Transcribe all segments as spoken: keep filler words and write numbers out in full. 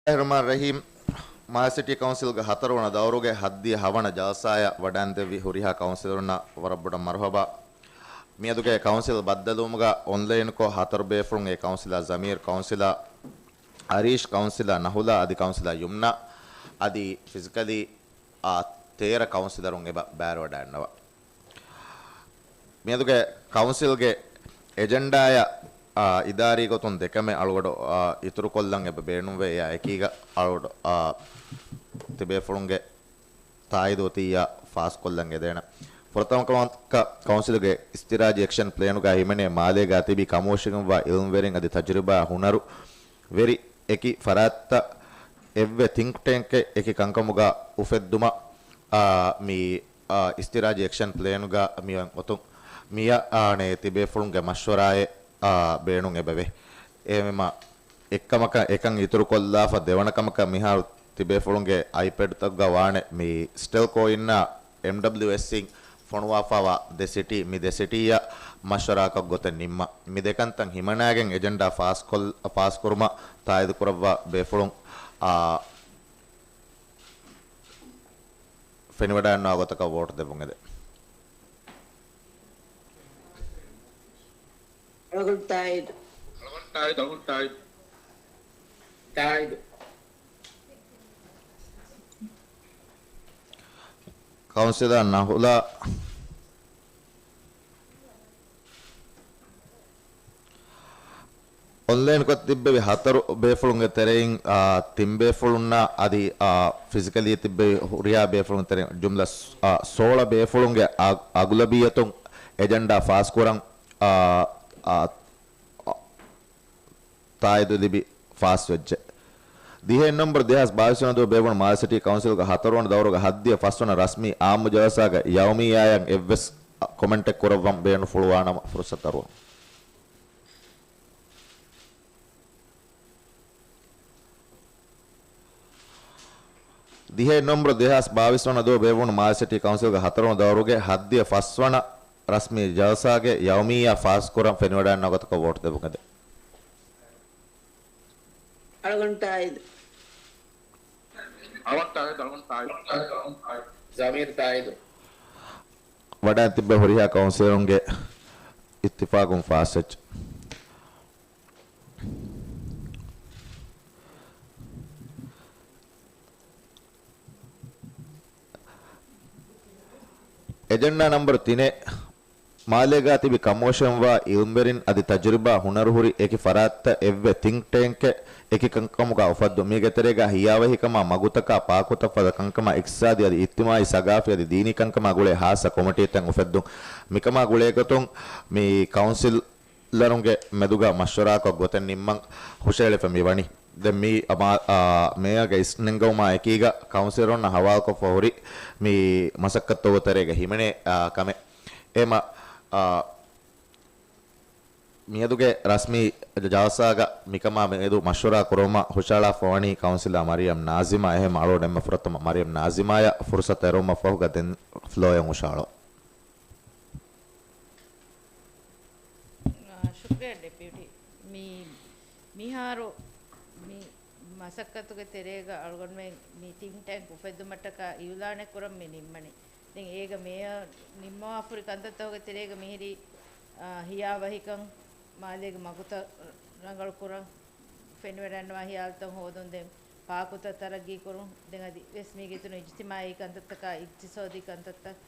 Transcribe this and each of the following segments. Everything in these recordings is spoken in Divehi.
ރަޙްމާން ރަޙީމް. މާލެ ސިޓީ ކައުންސިލްގެ ހަތަރުވަނަ ދައުރުގެ ހައްދިޔަ ހަވަނަ ޖަލްސާއަށް ވަޑައިންދެއްވި ހުރިހާ ކައުންސިލަރުންނަށް ވަރަށް ބޮޑަށް މަރުޙަބާ. މިއަދުގެ ކައުންސިލް ބައްދަލުވުމުގަ އޮންލައިންކޮށް ހަތަރު ބޭފުޅުން އެ ކައުންސިލާ ޒަމީރް، ކައުންސިލާ އަރީޝް، ކައުންސިލާ ނަހުލާ އަދި ކައުންސިލާ ޔުމްނާ އަދި ފިޒިކަލީ އާ، ތޭރަ ކައުންސިލަރުން އެބަ ބައިވެވަޑައިގަންނަވާ. މިއަދުގެ ކައުންސިލްގެ އެޖެންޑާއަށް، އާ، އިދާރީ ގޮތުން ދެކަމެއް އަޅުގަޑު، އާ، އިތުރުކޮށްލަން އެބަ ބޭނުންވޭ. އެއާ އެކީގަ އަޅުގަޑު، އާ، ތިބޭފުޅުންގެ ތާއީދު އޮތިއްޔާ ފާސްކޮށްލަން އެދޭނެ. ފުރަތަމަ ކަމަކަށް ކައުންސިލްގެ އިސްތިރާޖީ އެކްޝަން ޕްލޭނުގަ ހިމެނޭ މާލޭގަ ތިބި ކަމުވެށިގެންވާ އިލްމްވެރިން އަދި ތަޖުރިބާ ހުނަރު ވެރި އެކި ފަރާތްތައް އެއްވެ ތިންކް ޓޭންކެއް އެކި ކަންކަމުގަ އުފެއްދުމަށް، އާ، މި، އާ، އިސްތިރާޖީ އެކްޝަން ޕްލޭނުގަ މިއޮތް އޮތުން މިއަށް އާނެ ތިބޭފުޅުންގެ މަޝްވަރާއެއް، އާ، ބޭނުން އެބަވޭ. އެހެންވީމަ އެއްކަމަކަށް އެކަން އިތުރުކޮށްލާފަ ދެވަނަ ކަމަކަށް މިހާރު ތިބޭފުޅުންގެ އައިޕެޑްތަކުގަ ވާނެ މި ސްޓެލްކޯއިންނާ އެމްޑަބްލިއުއެސްއިން ފޮނުވާފައިވާ ދެ ސިޓީ، މި ދެ ސިޓީއަށް މަޝްވަރާކޮށް ގޮތެއް ނިންމަން. މި ދެކަންތައް ހިމަނާގެން އެޖެންޑާ ފާސްކޮށް، ފާސްކުރުމަށް ތާއީދުކުރައްވާ ބޭފުޅުން، އާ، ފެނިވަޑައިގަންނަވާ ގޮތަކަށް ވޯޓް ދެއްވުން އެދެން. އަޅުގަނޑު ތާއީދު. އަޅުގަނޑު ތާއީދު، އަޅުގަނޑު ތާއީދު. ތާއީދު. ކައުންސިލަރ ނަހުލާ. އޮންލައިންކޮށް ތިއްބެވި ހަތަރު ބޭފުޅުންގެ ތެރެއިން، އާ، ތިން ބޭފުޅުންނާ އަދި، އާ، ފިޒިކަލީ ތިއްބެވި ހުރިހާ ބޭފުޅުންގެ ތެރެއިން ޖުމްލަ، އާ، ސޯޅަ ބޭފުޅުންގެ އަ-، އަޣުލަބިއްޔަތުން އެޖެންޑާ ފާސްކުރަން، އާ، އާ، އާ، ތާއީދު ލިބި ފާސްވެއްޖެ. ދިހައެއް ނަންބަރު ދެހާސް ބާވީސް ވަނަ ދުވަހު ބޭއްވުނު މާލެ ސިޓީ ކައުންސިލްގެ ހަތަރުވަނަ ދައުރުގެ ހައްދިޔަ ފަސްވަނަ ރަސްމީ އާއްމު ޖަލްސާގެ ޔައުމިއްޔާއަށް އެއްވެސް ކޮމެންޓެއް ކުރައްވަން ބޭނުންފުޅުވާނަމަ ފުރުސަތު އަރުވަން. ދިހައެއް ނަންބަރު ދެހާސް ބާވީސް ވަނަ ދުވަހު ބޭއްވުނު މާލެ ސިޓީ ކައުންސިލްގެ ހަތަރުވަނަ ދައުރުގެ ހައްދިޔަ ފަސްވަނަ ރަސްމީ ޖަލްސާގެ ޔައުމިއްޔާ ފާސްކުރަން ފެނިވަޑައިގަންނަވާ ގޮތަކަށް ވޯޓް ދެއްވުން އެދެން. އަޅުގަނޑު ތާއީދު. އަޅުގަނޑު ތާއީދު، އަޅުގަނޑު ތާއީދު. ޒަމީރު ތާއީދު. ވަޑައިން ތިއްބެވި ހުރިހާ ކައުންސިލަރުންގެ އިއްތިފާގުން ފާސްވެއްޖެ. އެޖެންޑާ ނަންބަރު ތިނެއް، މާލޭގާ ތިބި ކަމުވެށެންވާ އިލްމްވެރިން އަދި ތަޖުރިބާ ހުނަރުހުރި އެކި ފަރާތްތައް އެއްވެ ތިންކް ޓޭންކެއް އެކި ކަންކަމުގަ އުފައްދުން. މީގެ ތެރޭގަ ހިޔާވަހިކަމާ، މަގުތަކާ، ޕާކުތައް ފަދަ ކަންކަމާ، އިޤްތިޞާދީ އަދި އިޖްތިމާޢީ، ސަގާފީ އަދި ދީނީ ކަންކަމާ ގުޅޭ ހާއްސަ ކޮމިޓީތައް އުފެއްދުން. މިކަމާ ގުޅޭގޮތުން މި ކައުންސިލް ކައުންސިލަރުންގެ މެދުގަ މަޝްވަރާކޮށް ގޮތެއް ނިންމަން ހުށައެޅިފަ މި ވަނީ. ދެން މީ އަމާ-، އާ، މޭޔަރގެ އިސްނެންގަވުމާ އެކީގަ ކައުންސިލަރުންނަށް ހަވާލުކޮށްފަ ހުރި މި މަސައްކަތްތަކުގެ ތެރޭގަ ހިމެނޭ، އާ، ކަމެއް. އެހެމަ، އާ، މިއަދުގެ ރަސްމީ ޖަލްސާގަ މިކަމާ މެދު މަޝްވަރާ ކުރުމަށް ހުށައަޅާފަ ވަނީ ކައުންސިލަރ މަރިޔަމް ނާޒިމާ. އެހެމަ އަޅުގަނޑު އެންމެ ފުރަތަމަ މަރިޔަމް ނާޒިމާޔަށް ފުރުސަތު އެރުވުމަށް ފަހުގަ ދެން ފްލޯއެއް ހުށައަޅަ. އާ، ޝުކްރިޔާ ޑެޕިއުޓީ. މި-، މިހާރު މި މަސައްކަތުގެ ތެރޭގަ އަޅުގަނޑުމެން މި ތިންކް ޓޭންކް އުފެއްދުމަށްޓަކާ އިއުލާނެއް ކުރަން މި ނިންމަނީ. ދެން އޭގަ މޭޔަރ ނިންމަވާފަހުރި ކަންތައްތަކުގެ ތެރޭގަ މިހިރީ، އާ، ހިޔާވަހިކަން، މާލޭގެ މަގުތައް ރަނގަޅުކުރަން، ފެނިވަޑައިގަންނަވާ ހިޔާލުތައް ހޯދުން. ދެން ޕާކުތައް ތަރައްގީކުރުން، ދެން އަދި ވެސް މީގެ އިތުރުން އިޖްތިމާޢީ ކަންތައްތަކާ، އިޤްތިޞާދީ ކަންތައްތައް،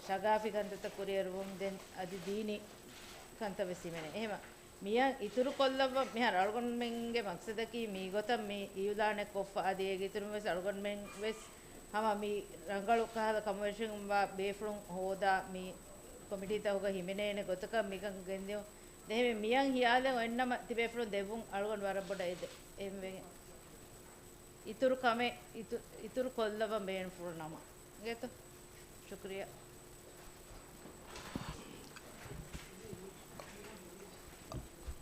ސަގާފީ ކަންތައްތައް ކުރިއެރުވުން، ދެން އަދި ދީނީ ކަންތައް ވެސް ހިމެނޭ. އެހެމަ މިޔަށް އިތުރުކޮށްލައްވަ މިހާރު އަޅުގަނޑުމެންގެ މަޤްޞަދަކީ މިގޮތަށް މި އިއުލާނެއް ކޮށްފަ އަދި އޭގެ އިތުރުން ވެސް އަޅުގަނޑުމެން ވެސް ހަމަ މި ރަނގަޅު ކަހަލަ ކަމުވެށިގެންވާ ބޭފުޅުން ހޯދާ މި ކޮމިޓީތަކުގަ ހިމެނޭނެ ގޮތަކަށް މިކަން ގެންދިއުން. އެހެންވެ މިޔަށް ހިޔާލެއް އޮތްނަމަ ތިބޭފުޅުން ދެއްވުން އަޅުގަނޑު ވަރަށް ބޮޑަށް އެދެ-، އެހެންވެގެން. އިތުރު ކަމެއް އިތު-، އިތުރު ކޮށްލަވަން ބޭނުންފުޅު ނަމަ. އިނގޭތޯ؟ ޝުކްރިޔާ.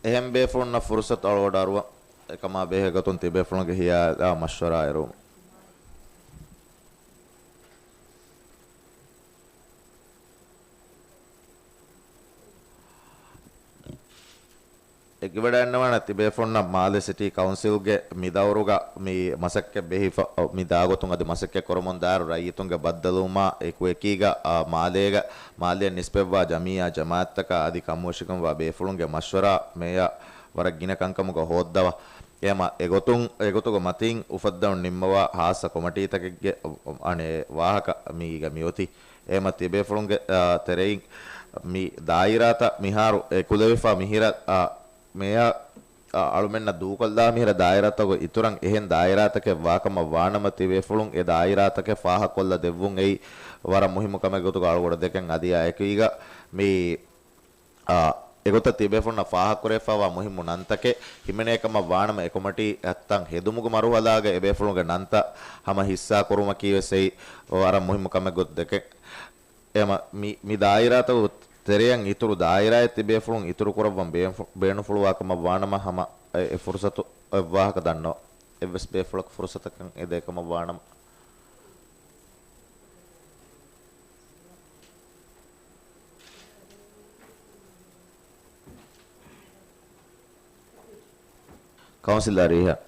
އެހެން ބޭފުޅުންނަށް ފުރުސަތު އަޅުގަޑު އަރުވަން. އެކަމާ ބެހޭ ގޮތުން ތިބޭފުޅުންގެ ހިޔާލާ މަޝްވަރާ އެރުވުމަށް. އެނގިވަޑައިގަންނަވާނެ ތިބޭފުޅުންނަށް މާލެ ސިޓީ ކައުންސިލްގެ މި ދައުރުގަ މި މަސައްކަތް ބެހިފަ، މި ދާގޮތުން އަދި މަސައްކަތް ކުރަމުން ދާއިރު ރައްޔިތުންގެ ބައްދަލުވުމާ އެކުއެކީގަ، އާ، މާލޭގަ، މާލެއަށް ނިސްބަތްވާ ޖަމިއްޔާ ޖަމާއަތްތަކާ އަދި ކަންބޮޑުވެސްކަންވާ ބޭފުޅުންގެ މަޝްވަރާ މޭޔަ ވަރަށް ގިނަ ކަންކަމުގަ ހޯއްދަވާ. އެހެމަ އެގޮތުން، އެގޮތުގެ މަތީން އުފައްދަމުން ނިންމަވާ ހާއްސަ ކޮމިޓީތަކެއްގެ، އަނެއް، ވާހަކަ މީގަ މިއޮތީ. އެހެމަ ތިބޭފުޅުންގެ، އާ، ތެރެއިން މި ދާއިރާތައް މިހާރު އެކުލެވިފަ މިހިރަ، އާ، މޭޔަ، އާ، އަޅުމެންނަށް ދޫކޮށްލާ މިހިރަ ދާއިރާތަކުގެ އިތުރަށް އެހެން ދާއިރާތަކެއް ވާކަމަށް ވާނަމަ ތިބޭފުޅުން އެ ދާއިރާތަކެއް ފާހަގަކޮށްލަ ދެއްވުން އެއީ ވަރަށް މުހިއްމު ކަމެއް ގޮތުގަ އަޅުގަނޑު ދެކެން އަދި އާ އެކީގަ މި އާ، އެގޮތަށް ތިބޭފުޅުންނަށް ފާހަގަކުރެވިފައިވާ މުހިއްމު ނަންތަކެއް ހިމެނޭ ކަމަށް ވާނަމަ، އެ ކޮމިޓީ އަތްތައް ހެދުމުގެ މަރުހަލާގަ އެބޭފުޅުންގެ ނަންތައް ހަމަ ހިއްސާކުރުމަކީ ވެސް އެއީ ވަރަށް މުހިއްމު ކަމެއް ގޮތު ދެކެން. އެހެމަ މި، މި ދާއިރާތަކުގެ ތެރެއަށް އިތުރު ދާއިރާއެއް ތިބޭފުޅުން އިތުރު ކުރައްވަން ބޭނު، ބޭނުންފުޅުވާ ކަމަށް ވާނަމަ ހަމަ އެ، އެ ފުރުސަތު އެއްވާހަކަ ދަންނަވަން. އެއްވެސް ބޭފުޅަކު ފުރުސަތަކަށް އެދޭ ކަމަށް ވާނަމަ. ކައުންސިލަރ ރީހާން.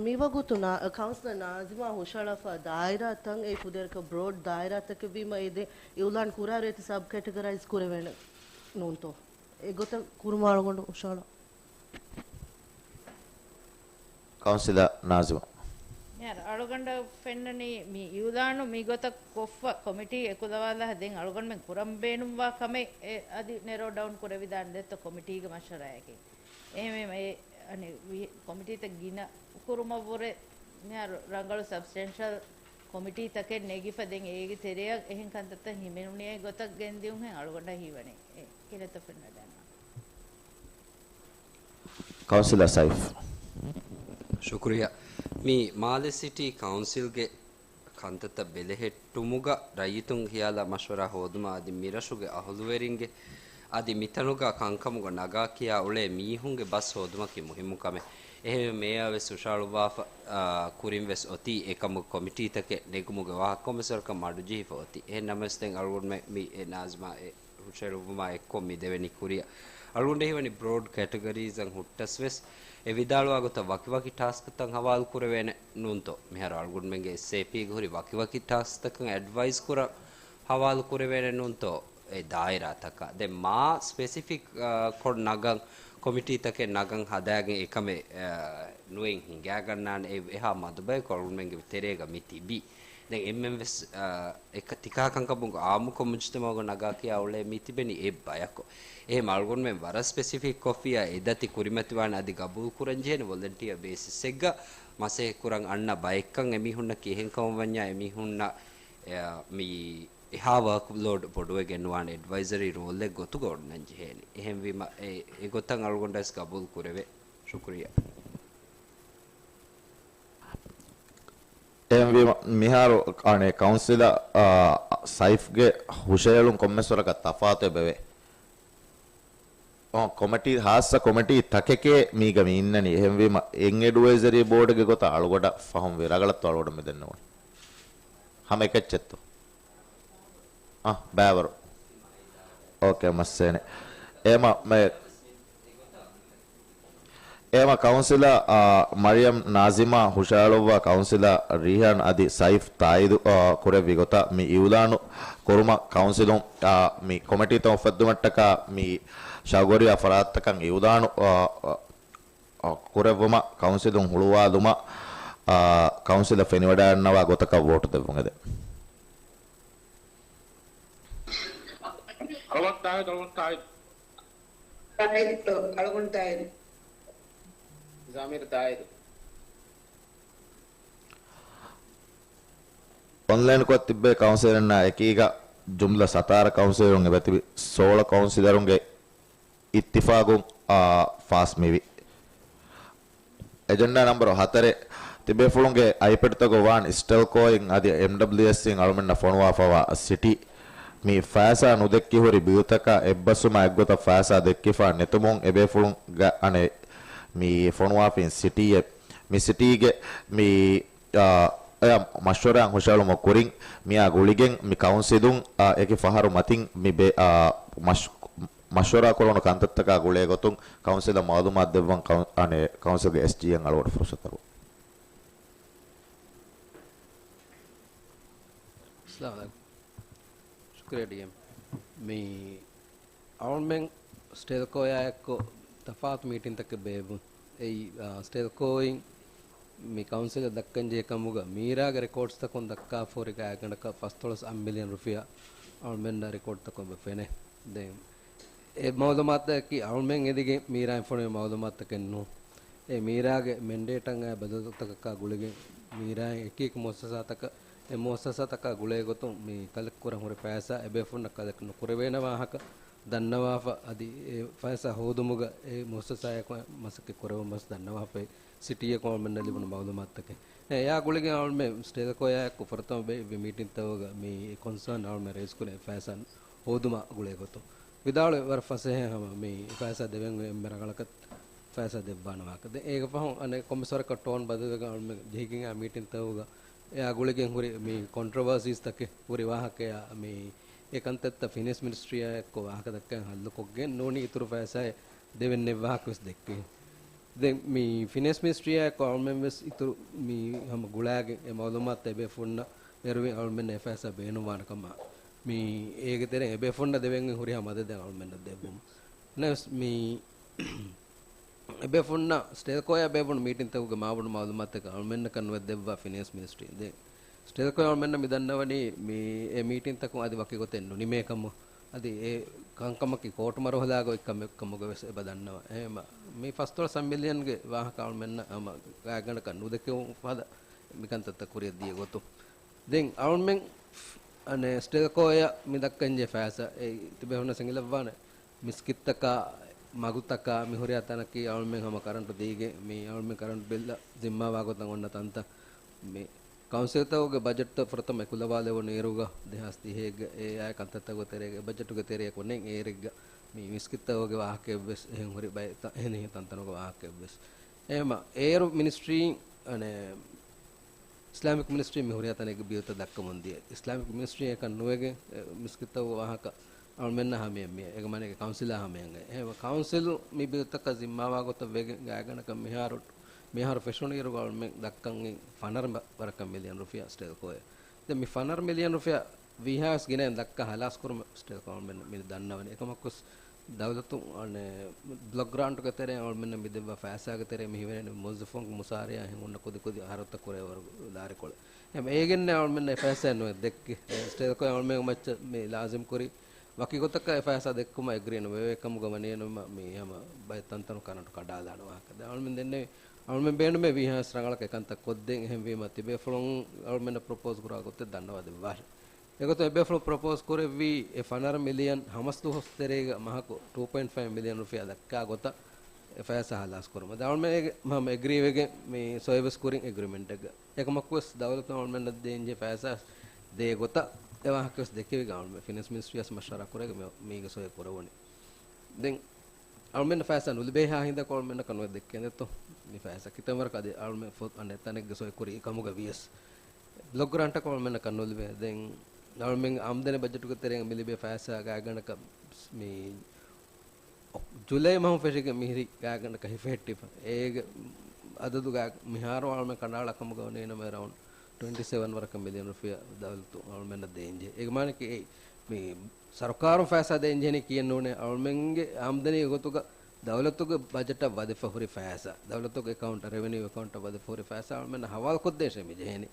މިވަގުތު ނާ، ކައުންސިލަރ ނާޒިމާ ހުށަހަޅާފަ ދާއިރާތައް އެ ކުދިން ބްރޯޑް ދާއިރާތަކެއް ވީމަ އެ ދެ އިއުލާން ކުރާ ރޭތި ސަބް ކެޓަގަރައިޒް ކުރެވޭނެ ނޫންތޯ؟ އެގޮތަށް ކުރުމަށް އަޅުގަނޑު ހުށަހަޅާ. ކައުންސިލަރ ނާޒިމާ. މިހާރު އަޅުގަނޑަށް ފެންނަނީ މި އިއުލާނު މިގޮތަށް ކޮށްފަ ކޮމިޓީ އެކުލަވާލާ ދެން އަޅުގަނޑުމެން ކުރަން ބޭނުންވާ ކަމެއް އެ އަދި ނެރޯ ޑައުން ކުރެވިދާނެ ދެއްތޯ ކޮމިޓީގެ މަޝްވަރާއަކީ. އެހެންވީމަ އެ އަނެއް ވި، ކޮމިޓީތައް ގިނަ ކުރުމަށްވުރެ މިހާރު ރަނގަޅު ސަބްސްޓެންޝަލް ކޮމިޓީތަކެއް ނެގިފަ ދެން އޭގެ ތެރެއަށް އެހެން ކަންތައްތައް ހިމެނުނިއޭ ގޮތަށް ގެންދިއުންހެން އަޅުގަނޑަށް ހީވަނީ. އެ ކިހިނެއްތޯ ފެންނަ ދަންނަ. ކައުންސިލަރ ސައިފް. ޝުކުރިއްޔާ. މި މާލެ ސިޓީ ކައުންސިލްގެ ކަންތައްތައް ބެލެހެއްޓުމުގަ ރައްޔިތުންގެ ޚިޔާލާ މަޝްވަރާ ހޯދުމަށް އަދި މިރަށުގެ އަހުލުވެރިންގެ އަދި މިތަނުގަ ކަންކަމުގަ ނަގާ ކިޔާ އުޅޭ މީހުންގެ ބަސް ހޯދުމަކީ މުހިއްމު ކަމެއް. އެހެންވެ މޭޔާ ވެސް ހުށަހަޅުއްވާފަ، އާ، ކުރިން ވެސް އޮތީ އެކަމުގެ ކޮމިޓީތަކެއް ނެގުމުގެ ވާހަކަ ކޮންމެސް ވަރަކަށް މަޑުޖެހިފަ އޮތީ. އެހެން ނަމަވެސް ދެން އަޅުގަނޑުމެން މި އެ ނާޒިމާ އެ ހުށައެޅުއްވުމާ އެއްކޮށް މި ދެވެނި ކުރިއަށް އަޅުގަނޑަށް ހީވަނީ ބްރޯޑް ކެޓަގަރީޒަށް ހުއްޓަސް ވެސް އެ ވިދާޅުވާ ގޮތަށް ވަކިވަކި ޓާސްކްތައް ހަވާލު ކުރެވޭނެ ނޫންތޯ؟ މިހާރު އަޅުގަނޑުމެންގެ އެސްއޭޕީގެ ހުރި ވަކިވަކި ޓާސްކްތަކަށް އެޑްވައިސް ކުރަން ހަވާލު ކުރެވޭނެ ނޫންތޯ އެ ދާއިރާތަކަށް؟ ދެން މާ ސްޕެސިފިކް، އާ، ކޮށް ނަގަން، ކޮމިޓީތަކެއް ނަގަން ހަދާގެން އެކަމެއް، އާ، ނުއެއް ހިނގާގަންނާނެ އެ، އެހާ މަދުބަޔަކު އަޅުގަނޑުމެންގެ ތެރޭގަ މި ތިބީ. ދެން އެންމެން ވެސް، އާ، އެކަ، ތިކާ ކަންކަމުގަ އާއްމުކޮށް މުޖުތަމައުގަ ނަގާ ކިޔާ އުޅޭ މީ ތިބެނީ އެއް ބަޔަކު. އެހެން އަޅުގަނޑުމެން ވަރަށް ސްޕެސިފިކް ކޮށްފިއްޔާ އެދަތި ކުރިމަތިވާނެ އަދި ގަބޫލު ކުރަންޖެހޭނެ ވޮލަންޓިއާ ބޭސިސްއެއްގަ މަސައްކަތް ކުރަން އަންނަ ބައެއްކަން އެމީހުންނަކީ އެހެން ކަމަށް ވަންޏާ އެމީހުންނަށް، އެ، މި އެހާ ވާކްލޯޑް ބޮޑުވެގެން ނުވާނެ އެޑްވައިޒަރީ ރޯލްއެއް ގޮތުގަ އޮންނަން ޖެހޭނެ. އެހެންވީމަ އެ، އެގޮތަށް އަޅުގަނޑަށް ގަބޫލު ކުރެވޭ. ޝުކުރިއްޔާ. އެހެންވީމަ، މިހާރު އަނެއް ކައުންސިލަރ، އާ، ސައިފްގެ ހުށަހެޅުން ކޮންމެސް ވަރަކަށް ތަފާތު އެބަވޭ. އޮ، ކޮމިޓީ، ހާއްސަ ކޮމިޓީ ތަކެކޭ މީގަ މި އިންނަނީ. އެހެންވީމަ، އެއް އެޑްވައިޒަރީ ބޯޑުގެ ގޮތަށް އަޅުގަޑަށް ފަހުން ވި ރަގަޅަށްތޯ އަޅުގަޑަށް މި ދެންނެވުނީ. ހަމަ އެކައްޗެއްތޯ؟ އަ، ބައިވަރު. އޯކޭ، މައްސަލައެއް ނެތް. އެހެމަ މެ، އެހެމަ ކައުންސިލަރ، އާ، މަރިޔަމް ނާޒިމާ ހުށަހަޅުއްވާ ކައުންސިލަރ ރީހާން އަދި ސައިފް ތާއީދު، އާ، ކުރެއްވި ގޮތަށް މި އިއުލާނު ކުރުމަށް ކައުންސިލުން، އާ، މި ކޮމިޓީތައް އުފައްދުމަށްޓަކާ މި ޝައުގުވެރިވާ ފަރާތްތަކަށް އިއުލާނު، އާ، އާ، އާ، ކުރެއްވުމަށް ކައުންސިލުން ހުޅުވާލުމަށް، އާ، ކައުންސިލަށް ފެނިވަޑައިގަންނަވާ ގޮތަކަށް ވޯޓު ދެއްވުން އެދެން. އަޅުގަނޑު ތާއީދު، އަޅުގަނޑު ތާއީދު. ތާއީދު، އަޅުގަނޑު ތާއީދު. ޒާމިރު ތާއީދު. އޮންލައިންކޮށް ތިއްބެވި ކައުންސިލަރުންނާ އެކީގަ ޖުމްލަ ސަތާރަ ކައުންސިލަރުން އެބަތިބި ސޯޅަ ކައުންސިލަރުންގެ އިއްތިފާގުން، އާ، ފާސް މިވި. އެޖެންޑާ ނަމްބަރު ހަތަރެއް، ތިބޭފުޅުންގެ އައިޕެޑްތަކުގަ ވާން އިސްޓެލްކޯއިން އަދި އެމްޑަބްލިއުއެސްއިން އަޅުމެންނަށް ފޮނުވާފަވާ ސިޓީ. މި ފައިސާ ނުދެއްކި ހުރި ބިލްތަކާ އެއްބަސްވުމާ އެއްގޮތަށް ފައިސާ ދެއްކިފަ ނެތުމުން އެބޭފުޅުންގެ އަނެއް މި ފޮނުވާފިން ސިޓީއެއް. މި ސިޓީގެ މި، އާ، އެ މަޝްވަރާއިން ހުށަހެޅުމުގެ ކުރިން މިއާ ގުޅިގެން މި ކައުންސިލުން، އާ، އެކި ފަހަރު މަތިން މި ބޭ، އާ، މަޝް، މަޝްވަރާ ކުރެވުނު ކަންތައްތަކާ ގުޅޭ ގޮތުން ކައުންސިލަށް މައުލޫމާތު ދެއްވަން ކައު-، އަނެއް ކައުންސިލްގެ އެސްޖީއެމް އަޅުގަނޑު ފުރުސަތު ދެއްވަން. އައްސަލާމު ޢަލައިކުމް. ޝުކުރިއްޔާ ޑީއެމް. މި އަޅުމެން ސްޓެލްކޯއާ އެއްކޮށް ތަފާތު މީޓިންތަކެއް ބޭއްވުން. އެއީ، އާ، ސްޓެލްކޯއިން މި ކައުންސިލަށް ދައްކަންޖެހޭ ކަމުގަ މީރާގެ ރެކޯޑްސްތަކުން ދައްކާފަ ހުރި ގާތްގަނޑަކަށް ފަސްދޮޅަސް އަށް މިލިއަން ރުފިޔާ އަޅުމެންނަށް ރެކޯޑްތަކުން އެބަ ފެނޭ. ދެން އެ މައުލޫމާތަކީ އަޅުމެން އެދިގެން މީރާއިން ފޮނުވި މައުލޫމާތަކެއް ނޫން. އެ މީރާގެ މެންޑޭޓަށް އައި ބަދަލުތަކަކާ ގުޅިގެން މީރާއިން އެކި އެކި މުއައްސަސާތަކަށް، އެ މުއައްސަސާތަކާ ގުޅޭ ގޮތުން މި ކަލެކް ކުރަން ހުރި ފައިސާ އެބޭފުންނަށް ކަލެކް ނުކުރެވޭނެ ވާހަކަ ދަންނަވާފަ، އަދި އެ ފައިސާ ހޯދުމުގަ އެ މުއައްސަސާއެކު މަސައްކަތް ކުރެވުން ވެސް ދަންނަވާފަ، ސިޓީއަކުން އަޅުމެންނަށް ލިބުނު މައުލޫމާތުތަކެއް. އެ، އެއާ ގުޅިގެން އަޅުމެން ސްޓެލްކޯއާ އެއްކޮށް ފުރަތަމަ ބޭއްވި މީޓިންތަކުގަ މި ކޮންސާން އަޅުމެން ރޭސް ކުރި އެ ފައިސާ ހޯދުމާ ގުޅޭ ގޮތުން ވިދާޅުވި ވަރަށް ފަސޭހަ ހަމަ މި ފައިސާ ދެވެން އެންމެ ރަނގަޅަކަށް ފައިސާ ދެއްވާނެ ވާހަކަ. ދެން އޭގެ ފަހުން އަނެއް ކޮންމެސް ވަރަކަށް ޓޯން ބަދަލުވެގެން އަޅުމެން ޖެހިގެން އާ މީޓިންތަކުގަ އެއާ ގުޅިގެން ހުރި މި ކޮންޓްރޮވަރސީސްތަކެއް ހުރި ވާހަކަޔާ މި އެ ކަންތައްތައް ފިނޭންސް މިނިސްޓްރީއާ އެއްކޮށް ވާހަކަ ދައްކަން ހައްލުކޮށްގެން ނޫނީ އިތުރު ފައިސާއެއް ދެވެން ނެތް ވާހަކަ ވެސް ދެއްކެވި. ދެން މި ފިނޭންސް މިނިސްޓްރީއާ އެއްކޮށް އަޅުމެން ވެސް އިތުރު މި ހަމަ ގުޅާގެން އެ މައުލޫމާތު އެބޭފުންނަށް އެރުވި އަޅުމެން އެ ފައިސާ ބޭނުންވާނެ ކަމަށް މި އޭގެ ތެރެއިން އެބޭފުންނަށް ދެވެން ހުރިހާ މަދަދެއް އަޅުމެންނަށް ދެއްވުމަށް. ނަވެސް މި އެބޭފުންނަށް ސްޓެލްކޯއާ ބޭއްވުނު މީޓިންތަކުގެ މާބޮޑު މައުލޫމާތުތަކެއް އަޅުމެންނަކަށް ނުވެ ދެއްވާ ފިނޭންސް މިނިސްޓްރީ. ދެން ސްޓެލްކޯ އަޅުމެންނަށް މި ދަންނަވަނީ މި އެ މީޓިންތަކުން އަދި ވަކި ގޮތެއް ނުނިމޭ ކަމު. އަދި އެ ކަންކަމަކީ ކޯޓު މަރުހަލާގަ އޮތް ކަމެއް ކަމުގަ ވެސް އެބަ ދަންނަވަ. އެހެންވީމަ މި ފަސްދޮޅަސް މިލިއަންގެ ވާހަކަ އަޅުމެންނަށް ހަމަ ގާތްގަނޑަކަށް ނުދެކެވުނު ފަދަ މިކަންތައްތައް ކުރިއަށް ދިޔަ ގޮތުން. ދެން އަޅުމެން އަނެއް ސްޓެލްކޯއަށް މި ދައްކަންޖެހޭ ފައިސާ އެ ތިބޭފުންނަށް އެނގިލައްވާނެ. މިސްކިތްތަކާ، މަގުތަކާ، މި ހުރިހާ ތަނަކީ އަޅުމެން ހަމަ ކަރަންޓު ދީގެން، މި އަޅުމެން ކަރަންޓު ބިލްއަށް ޒިންމާވާ ގޮތަށް އޮންނަ ތަންތަން. މި ކައުންސިލްތަކުގެ ބަޖެޓްތައް ފުރަތަމަ އެކުލަވާލެވުނު އިރުގަ، ދެހާސް ތިހައެއްގަ އެއާއި ކަންތައްތަކުގެ ތެރޭގަ، އެ ބަޖެޓުގެ ތެރެއަކު ނެތް އޭރެއްގަ، މި މިސްކިތްތަކުގެ ވާހަކައެއްވެސް އެހެން ހުރި ބައެއް ތަ-، އެހެނިހެން ތަންތަނުގެ ވާހަކައެއްވެސް. އެހެންވީމަ އޭރު މިނިސްޓްރީން، އަނެއް، އިސްލާމިކް މިނިސްޓްރީ މި ހުރިހާ ތަނެއްގެ ބިލްތައް ދައްކަމުން ދިޔަ. އިސްލާމިކް މިނިސްޓްރީ އެކަން ނުވެގެން، އެ، މިސްކިތްތަކުގެ ވާހަކަ އަޅުމެންނަށް ހަމަޔަށް މި، އެގަމާނެގެ ކައުންސިލާ ހަމަޔަށް. އެހެންވީމަ ކައުންސިލް މި ބިލްތަކަށް ޒިންމާވާ ގޮތަށް ވެގެން ގާތްގަނޑަކަށް މިހާރު، މިހާރު ފެށުނު އިރުގަ އަޅުމެން ދައްކަން ފަނަރަ ވަރަކަށް މިލިއަން ރުފިޔާ ސްޓެލްކޯއަށް. ދެން މި ފަނަރަ މިލިއަން ރުފިޔާ ވީހާވެސް ގިނައިން ދައްކާ ހަލާސް ކުރުމަށް ސްޓެލްކޯ އަޅުމެން މި ދަންނަވަނީ. އެކަމަކުވެސް ދައުލަތު، އަނެއް، ބްލޮކް ގްރާންޓުގެ ތެރެއިން އަޅުމެންނަށް މި ދެއްވާ ފައިސާގެ ތެރެއިން މި ހިމެނެނީ މުވައްޒަފުންގެ މުސާރަޔާ ހިނގުން ކުދި ކުދި އަހަރުތައް ކުރެވޭ ވަރު ލާރިކޮޅެއް. އެހެން އޭގެންނެއް އަޅުމެންނަށް އެ ފައިސާ ނުވެ ދެއްކި. ސްޓެލްކޯ އަޅުމެން މައްޗަށް މި ލާޒިމް ކުރި ވަކި ގޮތަކަށް އެ ފައިސާ ދެއްކުމަށް އެގްރީ ނުވެވޭ ކަމުގަ ވަނީ ނަމަ މި ހަމަ ބައެއް ތަންތަނު ކަރަންޓު ކަނޑާލާނެ ވާހަކަ. ދެން އަޅުމެން ދެންނެވި އަޅުމެން ބޭނުމޭ ވީހާވެސް ރަނގަޅަކަށް އެކަންތައް ކޮށްދޭން. އެހެންވީމަ ތިބޭފުޅުން އަޅުމެންނަށް ޕްރޮޕޯޒް ކުރާ ގޮތެއް ދަންނަވާ ދެއްވާށެ. އެގޮތުން އެބޭފުޅުން ޕްރޮޕޯޒް ކުރެއްވީ އެ ފަނަރަ މިލިއަން ހަމަސް ދުވަސް ތެރޭގަ މަހަކު ޓޫ ޕޮއިންޓް ފައިވް މިލިއަން ރުފިޔާ ދައްކާ ގޮތަށް އެ ފައިސާ ހަލާސް ކުރުމަށް. ދެން އަޅުމެން އެގެ-، ހަމަ އެގްރީ ވެގެން މި ސޮއިވެސް ކުރިން އެގްރިމެންޓެއްގަ. އެކަމަކުވެސް ދައުލަތުން އަޅުމެންނަށް ދޭންޖެހޭ ފައިސާ ދޭ ގޮތަށް އެ ވާހަކަވެސް ދެކެވިގެން އަޅުމެން ފިނޭންސް މިނިސްޓްރީއަށް މަޝްވަރާ ކުރެގެން މި-، މީގެ ސޮއި ކުރެވުނީ. ދެން އަޅުމެންނަށް ފައިސާ ނުލިބޭހާ ހިނދަކު އަޅުމެންނަކަށް ނުވެ ދެއްކޭނެތޯ މި ފައިސާ ކިތަންމެ ވަރަކަށް އަދި އަޅުމެން ފޮ-، އަނެއް ތަނެއްގެ ސޮއި ކުރީ ކަމުގަ ވިޔަސް. ބްލޮކް ގްރާންޓަކަށް އަޅުމެންނަކަށް ނުލިބޭ. ދެން އަޅުމެން އާމްދަނީ ބަޖެޓުގެ ތެރެއިން މި ލިބޭ ފައިސާ ގާތްގަނޑަކަށް މި ޖުލައި މަހުން ފެށިގެން މިހިރީ ގާތްގަނޑަކަށް ހިފެހެއްޓިފަ. އޭގެ އަދަދު ގާތް މިހާރު އަޅުމެން ކަނޑައަޅާ ކަމުގަ ވަނީ ނަމަ އެރައުންޑް ޓްވެންޓީ ސެވަން ވަރަކަށް މިލިއަން ރުފިޔާ ދައުލަތު އަޅުމެންނަށް ދޭންޖެހޭ. އޭގެ މާނައަކީ އެއީ މި ސަރުކާރުން ފައިސާ ދޭންޖެހެނީ ކިޔެއް ނޫނޭ. އަޅުމެންގެ އާމްދަނީ ގޮތުގަ ދައުލަތުގެ ބަޖެޓަށް ވަދެފަ ހުރި ފައިސާ، ދައުލަތުގެ އެކައުންޓަށް، ރެވެނިއު އެކައުންޓަށް ވަދެފަ ހުރި ފައިސާ އަޅުމެންނަށް ހަވާލުކޮށްދޭށޭ މި ޖެހެނީ.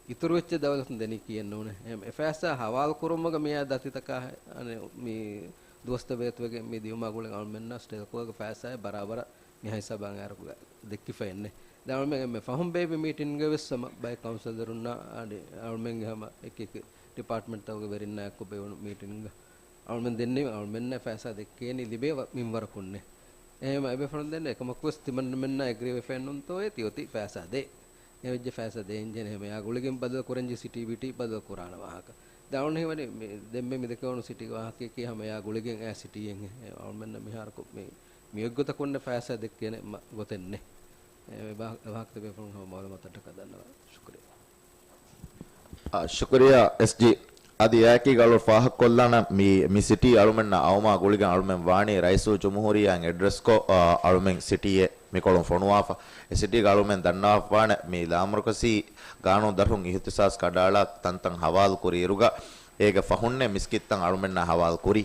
އިތުރު ވެއްޗެއް ދައުލަތުން ދެނީ ކިޔެއް ނޫނޭ. އެހެން އެ ފައިސާ ހަވާލު ކުރުމުގަ މިއާ ދަތިތަކާ، އަނެއް، މި ދުވަސްތައް ވޭތުވެގެން މި ދިޔުމާ ގުޅިގެން އަޅުމެންނަށް ސްޓެލްކޯގެ ފައިސާއެއް ބަރާބަރަށް މި ހިސާބަށް އައިރު ދެއްކިފަ އެންނެ. ދެން އަޅުމެން އެންމެ ފަހުން ބޭއްވި މީޓިންގަ ވެސް ހަމަ ބައެއް ކައުންސިލަރުންނާ އަދި އަޅުމެންގެ ހަމަ އެކި އެކި ޑިޕާޓްމަންޓްތަކުގެ ވެރިންނާ އެއްކޮށް ބޭއްވުނު މީޓިންގަ އަޅުމެން ދެންނެވި އަޅުމެންނަށް ފައިސާ ދެއްކޭނީ ލިބޭ ވަ-، މިންވަރަކުންނޭ. އެހެން އެބޭފުޅުން ދެން އެކަމަކުވެސް ތިމަންނަމެންނާ އެގްރީ ވެފައެއްނޫންތޯއޭ ތިއޮތީ ފައިސާ ދޭ. އެ ވެއްޖެ ފައިސާ ދޭންޖެހޭނެ ހަމަޔާ ގުޅިގެން ބަދަލު ކުރަންޖެހޭ ސިޓީ ބިޓީ ބަދަލު ކުރާނެ ވާހަކަ. ދެން އަޅުން ހީވަނީ މި-، ދެންމެ މި ދެކެވުނު ސިޓީގެ ވާހަކައަކީ ހަމަޔާ ގުޅިގެން އައި ސިޓީއެއް އެ އަޅުމެންނަށް މިހާރަކު މި މި އޮތްގޮތަކުންނެ ފައިސާ ދެއްކޭނެ މަ-، ގޮތެއް ނެތް. އެ ވާ-، ވާހަކަ ތިބޭފުޅުން ހަމަ މައުލޫމާތު އަށްޓަކާ ދަންނަވާ. ޝުކުރިއްޔާ. އާ، ޝުކުރިއްޔާ އެސްޖީ. އަދި އެއާއެކީގަ އަޅުގަނޑު ފާހަގަކޮށްލާނަން މި، މި ސިޓީ އަޅުމެންނަށް އައުމާ ގުޅިގެން އަޅުމެން ވާނީ ރައީސުލްޖުމްހޫރިއްޔާއިން އެޑްރެސްކޮށް، އަ، އަޅުމެން ސިޓީއެއް މިކޮޅުން ފޮނުވާފަ. އެ ސިޓީގަ އަޅުމެން ދަންނަވާފާނެ މި ލާމަރުކަޒީ ގާނޫނު ދަށުން އިހުތިސާސް ކަނޑައަޅާ ތަންތަން ހަވާލު ކުރިއިރުގަ، އޭގެ ފަހުންނޭ މިސްކިތްތައް އަޅުމެންނަށް ހަވާލު ކުރީ.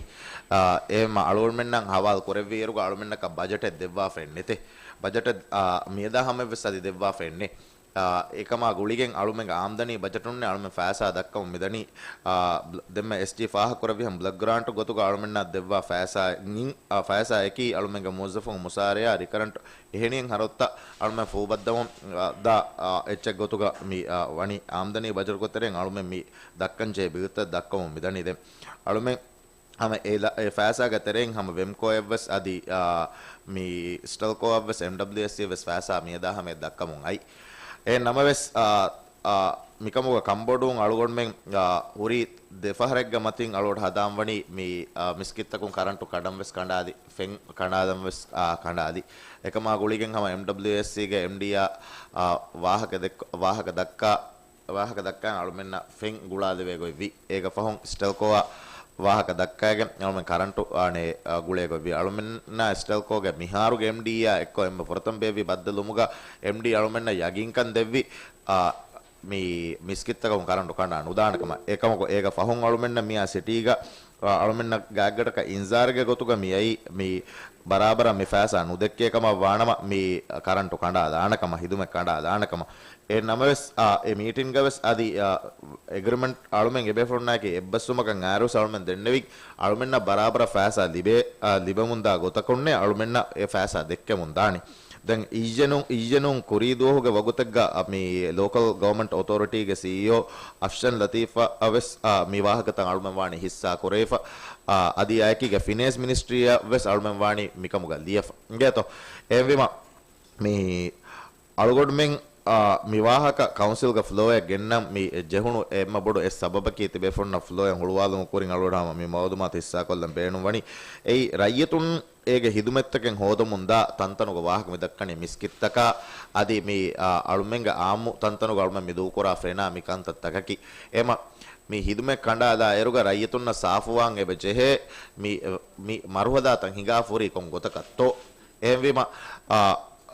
އާ، އެހެންމަ އަޅުގަނޑުމެންނަށް ހަވާލު ކުރެއްވި އިރުގަ އަޅުމެންނަކަށް ބަޖެޓެއް ދެއްވާފައެއް ނެތޭ. ބަޖެޓެއް، އާ، މިއަދާ ހަމައަށްވެސް އަދި ދެއްވާފައެއް ނެތް. އާ، އެކަމާ ގުޅިގެން އަޅުމެންގެ އާމްދަނީ ބަޖެޓުންނެއް އަޅުމެން ފައިސާ ދައްކަމުން މިދަނީ. އާ، ބްލ-، ދެންމެ އެސްޖީ ފާހަގަކުރެއްވިހެން ބްލޮކް ގްރާންޓް ގޮތުގަ އަޅުމެންނަށް ދެއްވާ ފައިސާ އިން-، އާ، ފައިސާއަކީ އަޅުމެންގެ މުވައްޒަފުން މުސާރަޔާ ރިކަރަންޓް އެހެނިހެން ހަރަދުތައް އަޅުމެން ފޫބައްދަވަން، އާ، ދާ، އާ، އެއްޗެއް ގޮތުގަ މި، އާ، ވަނީ އާމްދަނީ ބަޖެޓުގެ ތެރެއިން އަޅުމެން މި ދައްކަންޖެހޭ ބިލްތައް ދައްކަމުން މިދަނީ. ދެން އަޅުމެން ހަމަ އެ ލަ-، އެ ފައިސާގެ ތެރެއިން ހަމަ ވެމްކޯއަށްވެސް އަދި، އާ، މި ސްޓެލްކޯއަށްވެސް އެމްޑަބްލިއުއެސްސީއަށްވެސް ފައިސާ މިއަދާ ހަމަޔަށް ދައްކަމުން އައި. އެހެން ނަމަވެސް، އާ، އާ، މިކަމުގަ ކަންބޮޑުވުން އަޅުގަނޑުމެން، އާ، ހުރީ ދެފަހަރެއްގެ މަތިން އަޅުގަޑު ހަދާންވަނީ މި، އާ، މިސްކިތްތަކުން ކަރަންޓު ކަނޑަންވެސް ކަނޑާލި، ފެން ކަނޑާލަންވެސް، އާ، ކަނޑާލި. އެކަމާ ގުޅިގެން ހަމަ އެމްޑަބްލިއުއެސްސީގެ އެމްޑީއާ، އާ، ވާހަކަ ދެއްކ-، ވާހަކަ ދައްކާ ވާހަކަ ދައްކާ އަޅުމެންނަށް ފެން ގުޅާލެވޭ ގޮތްވި. އޭގެ ފަހުން ސްޓެލްކޯއަށް ވާހަކަ ދައްކައިގެން އަޅުމެން ކަރަންޓު އާނެ، އާ، ގުޅޭ ގޮތްވި. އަޅުމެންނާ ސްޓެލްކޯގެ މިހާރުގެ އެމްޑީއާ އެއްކޮށް އެންމެ ފުރަތަމަ ބޭއްވި ބައްދަލުވުމުގަ އެމްޑީ އަޅުމެންނަށް ޔަގީންކަން ދެއްވި، އާ، މި މިސްކިތްތަކުން ކަރަންޓު ކަނޑާ ނުދާނެ ކަމަށް. އެކަމަކު އޭގެ ފަހުން އަޅުމެންނަށް މިއާ ސިޓީގަ، އާ، އަޅުމެންނަށް ގާތްގަނޑަކަށް އިންޒާރެއްގެ ގޮތުގަ މިއައީ މި ބަރާބަރަށް މި ފައިސާ ނުދެއްކޭ ކަމަށް ވާނަމަ، މި ކަރަންޓު ކަނޑާލާނެ ކަމަށް، ހިދުމަތް ކަނޑާލާނެ ކަމަށް. އެހެން ނަމަވެސް، އާ، އެ މީޓިންގަވެސް އަދި، އާ، އެގްރިމެންޓް އަޅުމެން އެބޭފުޅުންނާއެކީ އެއްބަސްވުމަކަށް އައިރުވެސް އަޅުމެން ދެންނެވި އަޅުމެންނަށް ބަރާބަރަށް ފައިސާ ލިބޭ، އާ، ލިބެމުންދާ ގޮތަކުންނޭ އަޅުމެންނަށް އެ ފައިސާ ދެއްކެމުން ދާނީ. ދެން އިއްޔެނޫން، އިއްޔެނޫން ކުރީ ދުވަހުގެ ވަގުތެއްގަ، އާ، މި ލޯކަލް ގަވަމެންޓް އޮތޯރިޓީގެ ސީއީއޯ އަފްޝަން ލަތީފަށް ވެސް، އާ، މި ވާހަކަތައް އަޅުމެން ވާނީ ހިއްސާ ކުރެވިފަ. އާ، އަދި އެއާއެކީގަ ފިނޭންސް މިނިސްޓްރީއަށް ވެސް އަޅުމެން ވާނީ މިކަމުގަ ލިޔެފަ. އިނގޭތޯ؟ އެހެންވީމަ، މި އަޅުގަނޑުމެން، އާ، މި ވާހަކަ ކައުންސިލްގެ ފްލޯއަށް ގެންނަން މި ޖެހުނު އެންމެ ބޮޑު އެއް ސަބަބަކީ ތިބޭފުޅުންނަށް ފްލޯއިން ހުޅުވާލުމުގެ ކުރިން އަޅުގަނޑު ހަމަ މި މައުލޫމާތު ހިއްސާކޮށްލަން ބޭނުންވަނީ. އެއީ ރައްޔިތުން އޭގެ ހިދުމަތްތަކެއް ހޯދަމުންދާ ތަންތަނުގެ ވާހަކަ މި ދައްކަނީ މިސްކިތްތަކާ، އަދި މި، އާ، އަޅުމެންގެ އާއްމު ތަންތަނުގަ އަޅުމެން މި ދޫކުރާ ފެނާ މި ކަންތައްތަކަކީ. އެމަ މި ހިދުމަތް ކަނޑާލާ އިރުގަ ރައްޔިތުންނަށް ސާފުވާން އެބަ ޖެހޭ މި، މި މަރުހަލާތައް ހިނގާފަ ހުރީ ކޮން ގޮތަކަށްތޯ؟ އެހެންވީމަ، އާ،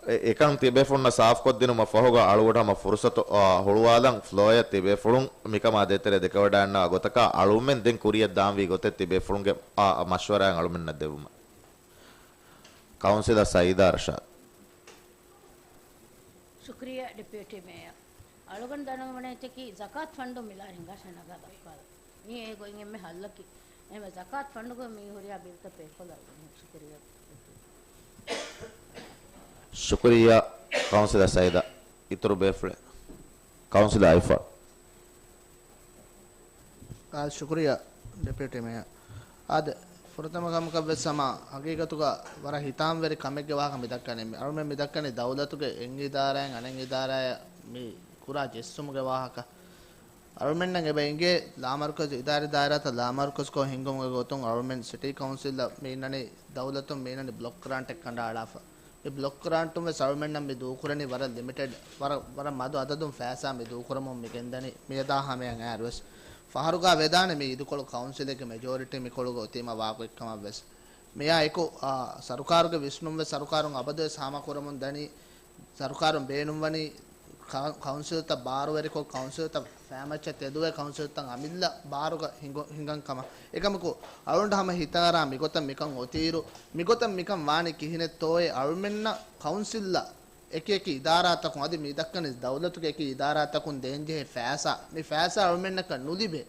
އެ-، އެކަން ތިބޭފުޅުންނަށް ސާފުކޮށްދިނުމަށް ފަހުގަ އަޅުގަޑު ހަމަ ފުރުސަތު، އާ، ހުޅުވާލަން ފްލޯއަށް ތިބޭފުޅުން މިކަމާ ދޭތެރޭ ދެކެވަޑައިގަންނަވާ ގޮތަކަށް އަޅުމެން ދެން ކުރިއަށް ދާންވީ ގޮތެއް ތިބޭފުޅުންގެ، އާ، މަޝްވަރާއިން އަޅުމެންނަށް ދެއްވުމަށް. ކައުންސިލަރ ސައީދާ ރަޝާދް. ޝުކުރިއްޔާ ޑެޕިއުޓީ މޭޔަރ. އަޅުގަނޑު ދަންނަވަން އޮންނަ އެއްޗަކީ ޒަކާތު ފަންޑުން މި ލާރި ހިނގާށޭ ނަގާ ދައްކާލަން. މީ އެ ގޮތް އެންމެ ހައްލަކީ. އެހެންވެ ޒަކާތު ފަންޑުގަ މި ހުރިހާ ބިލްތައް ބޭކަލަށް އުޅުނީ. ޝުކުރިއްޔާ. ޝުކުރިއްޔާ ކައުންސިލަރ ސައީދާ. އިތުރު ބޭފުޅެއް. ކައުންސިލަރ އައިފާ. އާ، ޝުކުރިއްޔާ ޑެޕިއުޓީ މޭޔަރ. އާދެ، ފުރަތަމަ ކަމަކަށް ވެސް ހަމަ ހަގީގަތުގަ ވަރަށް ހިތާމަވެރި ކަމެއްގެ ވާހަކަ މި ދައްކަނީ. އަޅުމެން މި ދައްކަނީ ދައުލަތުގެ އެއް އިދާރާއިން އަނެއް އިދާރާއަށް މި ކުރާ ޖެއްސުމުގެ ވާހަކަ. އަޅުމެންނަށް އެބަ އިނގޭ ލާމަރުކަޒު އިދާރީ ދާއިރާތައް ލާމަރުކަޒުކޮށް ހިންގުމުގެ ގޮތުން އަޅުމެން ސިޓީ ކައުންސިލަށް މި އިންނަނީ ދައުލަތުން މި އިންނަނީ ބްލޮކް ގްރާންޓެއް ކަނޑައަޅާފަ. މި ބްލޮކް ގްރާންޓުން ވެސް އަޅުމެންނަށް މި ދޫކުރަނީ ވަރަށް ލިމިޓެޑް، ވަރަށް، ވަރަށް މަދު އަދަދުން ފައިސާ މި ދޫކުރަމުން މި ގެންދަނީ މިއަދާ ހަމަޔަށް އައިރުވެސް. ފަހަރުގަ ވެދާނެ މި އިދިކޮޅު ކައުންސިލެއްގެ މެޖޯރިޓީ މިކޮޅުގަ އޮތީމަ ވާގޮތްކަމަށް ވެސް. މިއާ އެކު، އާ، ސަރުކާރުގެ ވިސްނުން ވެސް ސަރުކާރުން އަބަދުވެސް ހާމަކުރަމުން ދަނީ. ސަރުކާރުން ބޭނުންވަނީ ކަ-، ކައުންސިލްތައް ބާރުވެރިކޮށް، ކައުންސިލްތައް ފައިމައްޗަށް ތެދުވެ، ކައުންސިލްތައް އަމިއްލަ ބާރުގަ ހިނގު-، ހިނގަން ކަމަށް. އެކަމަކު، އަޅުގަނޑު ހަމަ ހިތަށްއަރާ މިގޮތަށް މިކަން އޮތިއިރު، މިގޮތަށް މިކަން ވާނީ ކިހިނެއްތޯއޭ؟ އަޅުމެންނަށް ކައުންސިލްއަށް އެކި އެކި އިދާރާތަކުން އަދި މި ދައްކަނީ ދައުލަތުގެ އެކި އިދާރާތަކުން ދޭންޖެހޭ ފައިސާ، މި ފައިސާ އަޅުމެންނަކަށް ނުލިބޭ.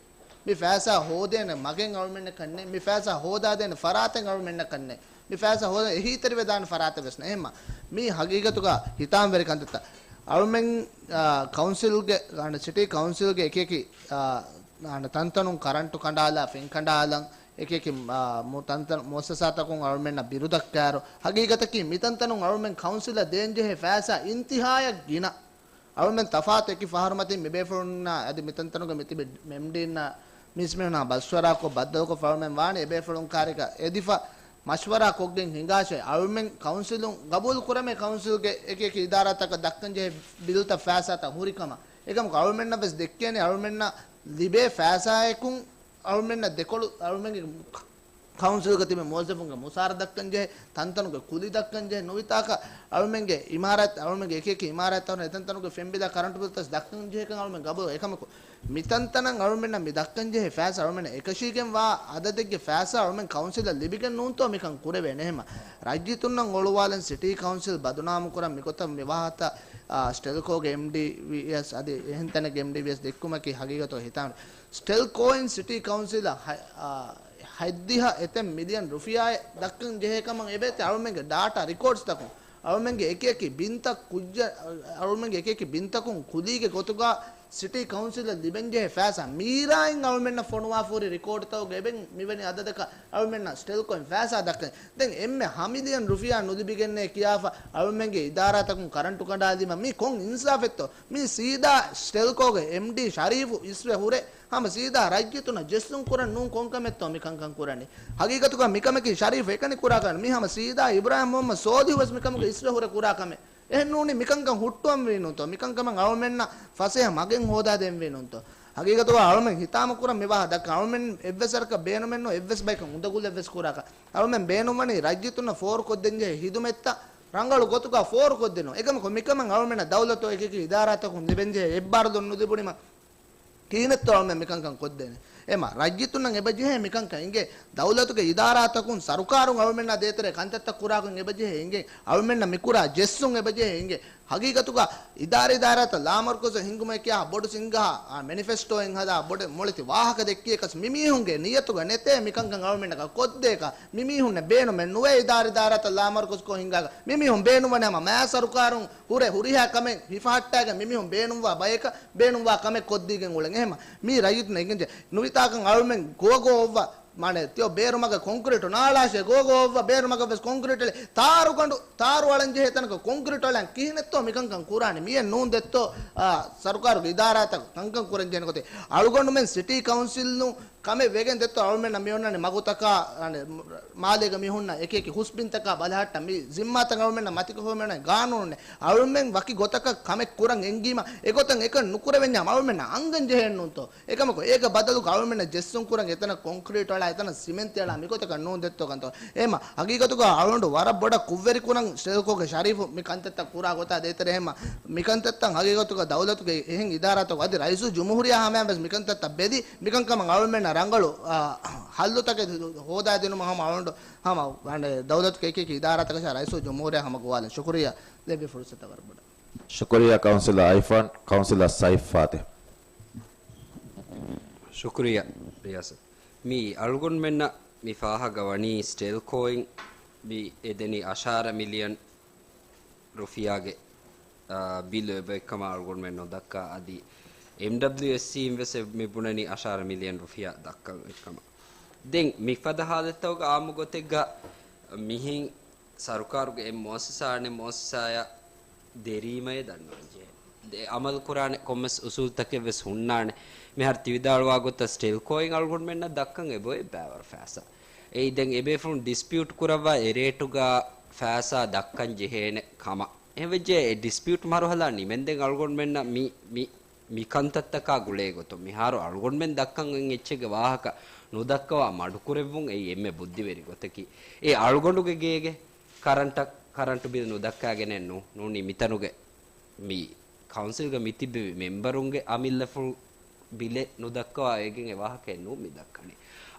މި ފައިސާ ހޯދޭނެ މަގެއް އަޅުމެންނަކަށް ނެތް. މި ފައިސާ ހޯދާދޭނެ ފަރާތެއް އަޅުމެންނަކަށް ނެތް. މި ފައިސާ ހޯދަން އެހީތެރިވެދާނެ ފަރާތެއް ވެސް ނެތް. އެހެންމަ މީ ހަގީގަތުގަ ހިތާމަވެރި ކަންތައްތައް. އަޅުމެން، އާ، ކައުންސިލްގެ، އާ، ސިޓީ ކައުންސިލްގެ އެކި އެކި، އާ، އާނ ތަންތަނުން ކަރަންޓު ކަނޑާލާ، ފެން ކަނޑާލަން، އެކި އެކި، އާ، މު-، ތަންތަން މުއައްސަސާތަކުން އަޅުމެންނަށް ބިރު ދައްކާއިރު، ހަގީގަތަކީ މިތަންތަނުން އަޅުމެން ކައުންސިލަށް ދޭންޖެހޭ ފައިސާ އިންތިހާޔަށް ގިނަ. އަޅުމެން ތަފާތު އެކި ފަހަރު މަތިން މިބޭފުޅުންނާ އަދި މިތަންތަނުގެ މިތިބި އެމްޑީންނާ މީސްމީހުންނާ ބަސްވަރާކޮށް ބައްދަލުކޮށް އަޅުމެން ވާނީ އެބޭފުޅުން ކާރިގަ އެދިފަ މަޝްވަރާ ކޮށްގެން ހިނގާށޭ. އަޅުމެން ކައުންސިލުން ގަބޫލު ކުރަމޭ ކައުންސިލްގެ އެކި އެކި އިދާރާތަކަށް ދައްކަންޖެހޭ ބިލްތައް ފައިސާތައް ހުރިކަމަށް. އެކަމަކު އަޅުމެންނަށް ވެސް ދެއްކޭނެ އަޅުމެންނަށް ލިބޭ ފައިސާއަކުން އަޅުމެންނަށް ދެކޮޅު އަޅުމެންގެ ކައުންސިލްގަ ތިބެ މުވައްޒަފުންގެ މުސާރަ ދައްކަން ޖެހޭ، ތަންތަނުގެ ކުލި ދައްކަން ޖެހޭ، ނުވިތާކަށް އަޅުމެންގެ އިމާރާތް، އަޅުމެންގެ އެކި އެކި އިމާރާތްތައް ހުރޭ، އެތަންތަނުގެ ފެންބިލާ ކަރަންޓު ބިލްތައް ދައްކަން ޖެހޭކަން އަޅުމެން ގަބޫލު. އެކަމަކު، މިތަންތަނަށް އަޅުމެންނަށް މި ދައްކަން ޖެހޭ ފައިސާ އަޅުމެންނަށް އެކަށީގެން ވާ އަދަދެއްގެ ފައިސާ އަޅުމެން ކައުންސިލަށް ލިބިގެން ނޫންތޯ މިކަން ކުރެވޭނެ. އެހެމަ ރައްޔިތުންނަށް އޮޅުވާލަން ސިޓީ ކައުންސިލް ބަދުނާމު ކުރަން މިގޮތަށް މި ވާހަކަ، އާ، ސްޓެލްކޯގެ އެމްޑީ ވިޔަސް އަދި އެހެން ތަނެއްގެ އެމްޑީ ވިޔަސް ދެއްކުމަކީ ހަގީގަތުގަ ހިތާމަ. ސްޓެލްކޯއިން ސިޓީ ކައުންސިލަށް ހަ-، އާ، ހަތްދިހަ އެތެއް މިލިއަން ރުފިޔާއެއް ދައްކަން ޖެހޭ ކަމަށް އެބައޮތީ އަޅުމެންގެ ޑާޓާ ރިކޯޑްސްތަކުން. އަޅުމެންގެ އެކި އެކި ބިންތައް ކުއްޖަ-، އަޅުމެންގެ އެކި އެކި ބިންތަކުން ކުލީގެ ގޮތުގަ ސިޓީ ކައުންސިލަށް ލިބެންޖެހޭ ފައިސާ މީރާއިން އަޅުމެންނަށް ފޮނުވާފަހުރި ރިކޯޑްތަކުގަ އެބައިން މިވެނި އަދަދަކަށް އަޅުމެންނަށް ސްޓެލްކޯއިން ފައިސާ ދައްކަން. ދެން އެންމެ ހަ މިލިއަން ރުފިޔާ ނުލިބިގެންނޭ ކިޔާފަ އަޅުމެންގެ އިދާރާތަކުން ކަރަންޓު ކަނޑާލީމަ މީ ކޮން އިންސާފެއްތޯ؟ މީ ސީދާ ސްޓެލްކޯގެ އެމްޑީ ޝަރީފު އިސްވެ ހުރެ ހަމަ ސީދާ ރައްޔިތުންނަށް ޖެއްސުން ކުރަން ނޫން ކޮންކަމެއްތޯ މިކަންކަން ކުރަނީ؟ ހަގީގަތުގަ މިކަމަކީ ޝަރީފް އެކަނި ކުރާ ކަމެއް. މީ ހަމަ ސީދާ އިބްރާހިމް މުހައްމަދު ސޯލިހު ވެސް މިކަމުގަ އިސްވެ ހުރެ ކުރާ ކަމެއް. އެހެން ނޫނީ މިކަންކަން ހުއްޓުވަންވީ ނޫންތޯ؟ މިކަންކަމަށް އަޅުމެންނަށް ފަސޭހަ މަގެއް ހޯދާދޭންވީ ނޫންތޯ؟ ހަގީގަތުގަ އަޅުމެން ހިތާމަ ކުރަން މި ވާހަކަ ދައްކަން އަޅުމެން އެއްވެސް ވަރަކަށް ބޭނުމެއް ނޫން އެއްވެސް ބަޔަކަށް އުނދަގުލެއްވެސް ކުރާކަށް. އަޅުމެން ބޭނުންވަނީ ރައްޔިތުންނަށް ފޯރުކޮށްދޭންޖެހޭ ހިދުމަތްތައް ރަނގަޅު ގޮތުގަ ފޯރުކޮށްދިނުން. އެކަމަކު މިކަމަށް އަޅުމެންނަށް ދައުލަތު އެކި އެކި އިދާރާތަކުން ލިބެންޖެހޭ އެއްބާރުލުން ނުލިބުނީމަ ކިހިނެއްތޯ އަޅުމެން މިކަންކަން ކޮށްދޭނެ؟ އެމަ ރައްޔިތުންނަށް އެބަޖެހޭ މިކަންކަން އިނގޭ. ދައުލަތުގެ އިދާރާތަކުން ސަރުކާރުން އަޅުމެންނާ ދޭތެރޭ ކަންތައްތައް ކުރާކަން އެބަޖެހޭ އިނގޭ. އަޅުމެންނަށް މިކުރާ ޖެއްސުން އެބަޖެހޭ އިނގޭ. ހަގީގަތުގަ އިދާރާ އިދާރާތައް ލާމަރުކަޒު ހިންގުމެއް ކިޔާ ބޮޑު ސިންގާ، އާ، މެނިފެސްޓޯއެއް ހަދާ ބޮޑެއް މޮޅިތި ވާހަކަ ދެއްކިޔަކަސް މިމީހުންގެ ނިޔަތުގަ ނެތޭ މިކަންކަން އަޅުމެންނަކަށް ކޮށްދޭކަށް. މިމީހުންނަށް ބޭނުމެއް ނުވޭ އިދާރާ އިދާރާތައް ލާމަރުކަޒުކޮށް ހިންގާކަށް. މިމީހުން ބޭނުންވަނީ ހަމަ މާ ސަރުކާރުން ހުރެ ހުރިހާ ކަމެއް ހިފަހައްޓާގެން މިމީހުން ބޭނުންވާ ބަޔަކަށް ބޭނުންވާ ކަމެއް ކޮށްދީގެން އުޅެން. އެހެމަ މީ ރައްޔިތުން އެނގެންޖެ ނުވިތާކަށް އަޅުމެން ގޯގޯ އޮއްވާ މާނެ ތިޔޯ ބޭރުމަގަށް ކޮންކްރީޓު ނާޅާށޭ ގޯގޯ އޮއްވާ ބޭރުމަގަށް ވެސް ކޮންކްރީޓު އެޅި ތާރުގަނޑު ތާރު އަޅަން ޖެހޭ ތަނަކަށް ކޮންކްރީޓު އަޅަން ކިހިނެއްތޯ މިކަންކަން ކުރާނެ މިއެއް ނޫން ދެއްތޯ، އާ، ސަރުކާރުގެ އިދާރާތަކަށް ކަންކަން ކުރަން ޖެހޭނެ ގޮތެއް. އަޅުގަނޑުމެން ސިޓީ ކައުންސިލްނު ކަމެއް ވެގެން ދެއްތޯ އަޅުމެންނަށް މި އޮންނަނީ މަގުތަކާ، އަނެ، މާލޭގަ މި ހުންނަ އެކި އެކި ހުސްބިންތަކާ ބަލަހައްޓަން މި ޒިންމާތައް އަޅުމެންނަށް މަތިކޮށްފަ މިއޮންނަނީ ގާނޫނުންނެއް. އަޅުމެން ވަކި ގޮތަކަށް ކަމެއް ކުރަން އެންގީމަ އެގޮތަށް އެކަން ނުކުރެވެންޏާ އަޅުމެންނަށް އަންގަން ޖެހޭން ނޫންތޯ؟ އެކަމަކު އޭގެ ބަދަލުގަ އަޅުމެންނަށް ޖެއްސުން ކުރަން އެތަނަށް ކޮންކްރީޓް އަޅާ އެތަނަށް ސިމެންތި އަޅާ މިގޮތަކަށް ނޫން ދެއްތޯ ކަންތޯ. އެހެމަ ހަގީގަތުގަ އަޅުގަނޑު ވަރަށް ބޮޑަށް ކުށްވެރިކުރަން ސްޓެލްކޯގެ ޝަރީފު މި ކަންތައްތައް ކުރާ ގޮތާ ދޭތެރޭ. އެހެމަ މި ކަންތައްތައް ހަގީގަތުގަ ދައުލަތުގެ އެހެން އިދާރާތަކު އަދި ރައީސުލްޖުމްހޫރިއްޔާ ހަމަޔަށް ވެސް މި ކަންތައްތައް ބެލި މިކަންކަމަށް އަޅުމެންނަށް ރަނގަޅު، އާ، ހައްލުތަކެއް ހޯދާދިނުމަށް ހަމަ އަޅުގަނޑު ހަމަ ދައުލަތުގެ އެކި އެކި އިދާރާތަކަށާ ރައީސުލްޖުމްހޫރިއްޔާ ހަމަ ގޮވާލަން. ޝުކުރިއްޔާ ދެއްވި ފުރުސަތަށް ވަރަށް ބޮޑަށް. ޝުކުރިއްޔާ ކައުންސިލަރ އައިފާން، ކައުންސިލަރ ސައިފް ފާތިހް. ޝުކުރިއްޔާ ރިޔާސަތު. މި އަޅުގަނޑުމެންނަށް މި ފާހަގަ ވަނީ ސްޓެލްކޯއިން މި އެދެނީ އަށާރަ މިލިއަން ރުފިޔާގެ، އާ، ބިލު އެބައޮތްކަމަށް އަޅުގަނޑުމެން ނުދައްކާ އަދި އެމްޑަބްލިއުއެސްސީން ވެސް މި ބުނަނީ އަށާރަ މިލިއަން ރުފިޔާ ދައްކަން އޮތްކަމަށް. ދެން މިފަދަ ހާލަތްތަކުގަ އާއްމު ގޮތެއްގަ މިހެން ސަރުކާރުގެ އެއް މުއައްސަސާ އަނެއް މުއައްސަސާއަށް ދެރީމައޭ ދަންނަވަން ޖެހޭ. އެ އަމަލު ކުރާނެ ކޮންމެސް އުސޫލުތަކެއް ވެސް ހުންނާނެ. މިހާރު ތި ވިދާޅުވާ ގޮތަށް ސްޓެލްކޯއިން އަޅުގަނޑުމެންނަށް ދައްކަން އެބައޮތް ބައިވަރު ފައިސާ. އެއީ ދެން އެބޭފުޅުން ޑިސްޕިއުޓް ކުރައްވާ އެ ރޭޓުގަ ފައިސާ ދައްކަން ޖެހޭނެ ކަމަށް. އެހެންވެއްޖެ އެ ޑިސްޕިއުޓް މަރުހަލާ ނިމެންދެން އަޅުގަނޑުމެންނަށް މި، މި، މި ކަންތައްތަކާ ގުޅޭ ގޮތުން މިހާރު އަޅުގަނޑުމެން ދައްކަން އޮތް އެއްޗެއްގެ ވާހަކަ ނުދައްކަވާ މަޑުކުރެއްވުން އެއީ އެންމެ ބުއްދިވެރި ގޮތަކީ. އެ އަޅުގަނޑުގެ ގޭގެ ކަރަންޓަށް، ކަރަންޓު ބިލް ނުދައްކާގެނެއް ނޫ، ނޫނީ މިތަނުގެ މި ކައުންސިލްގަ މިތިއްބެވި މެމްބަރުންގެ އަމިއްލަފުޅު ބިލެއް ނުދައްކަވާ އޭގެން އެ ވާހަކައެއް ނޫން މި ދައްކަނީ.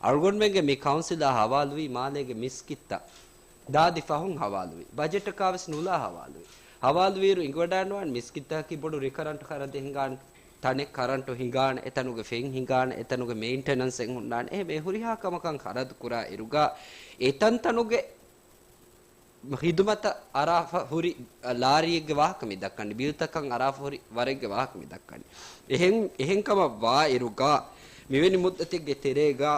އަޅުގަނޑުމެންގެ މި ކައުންސިލާ ހަވާލުވީ މާލޭގެ މިސްކިތްތައް ދާދި ފަހުން ހަވާލުވި. ބަޖެޓަކާ ވެސް ނުލާ ހަވާލުވި. ހަވާލުވިއިރު އިނގިވަޑައިނުވާނެ މިސްކިތްތަކަކީ ބޮޑު ރިކަރަންޓް ޚަރަދެއް ހިނގާނެ ތަނެއް، ކަރަންޓު ހިނގާނެ، އެތަނުގެ ފެން ހިނގާނެ، އެތަނުގެ މެއިންޓެނަންސެއް ހުންނާނެ. އެހެން އެ ހުރިހާ ކަމަކަށް ޚަރަދު ކުރާ އިރުގަ އެތަންތަނުގެ ހިދުމަތަށް އަރާފަ ހުރި ލާރީއެއްގެ ވާހަކަ މި ދައްކަނީ. ބިލްތަކަށް އަރާފަ ހުރި ވަރެއްގެ ވާހަކަ މި ދައްކަނީ. އެހެން، އެހެން ކަމަށް ވާ އިރުގަ މިވެނި މުއްދަތެއްގެ ތެރޭގަ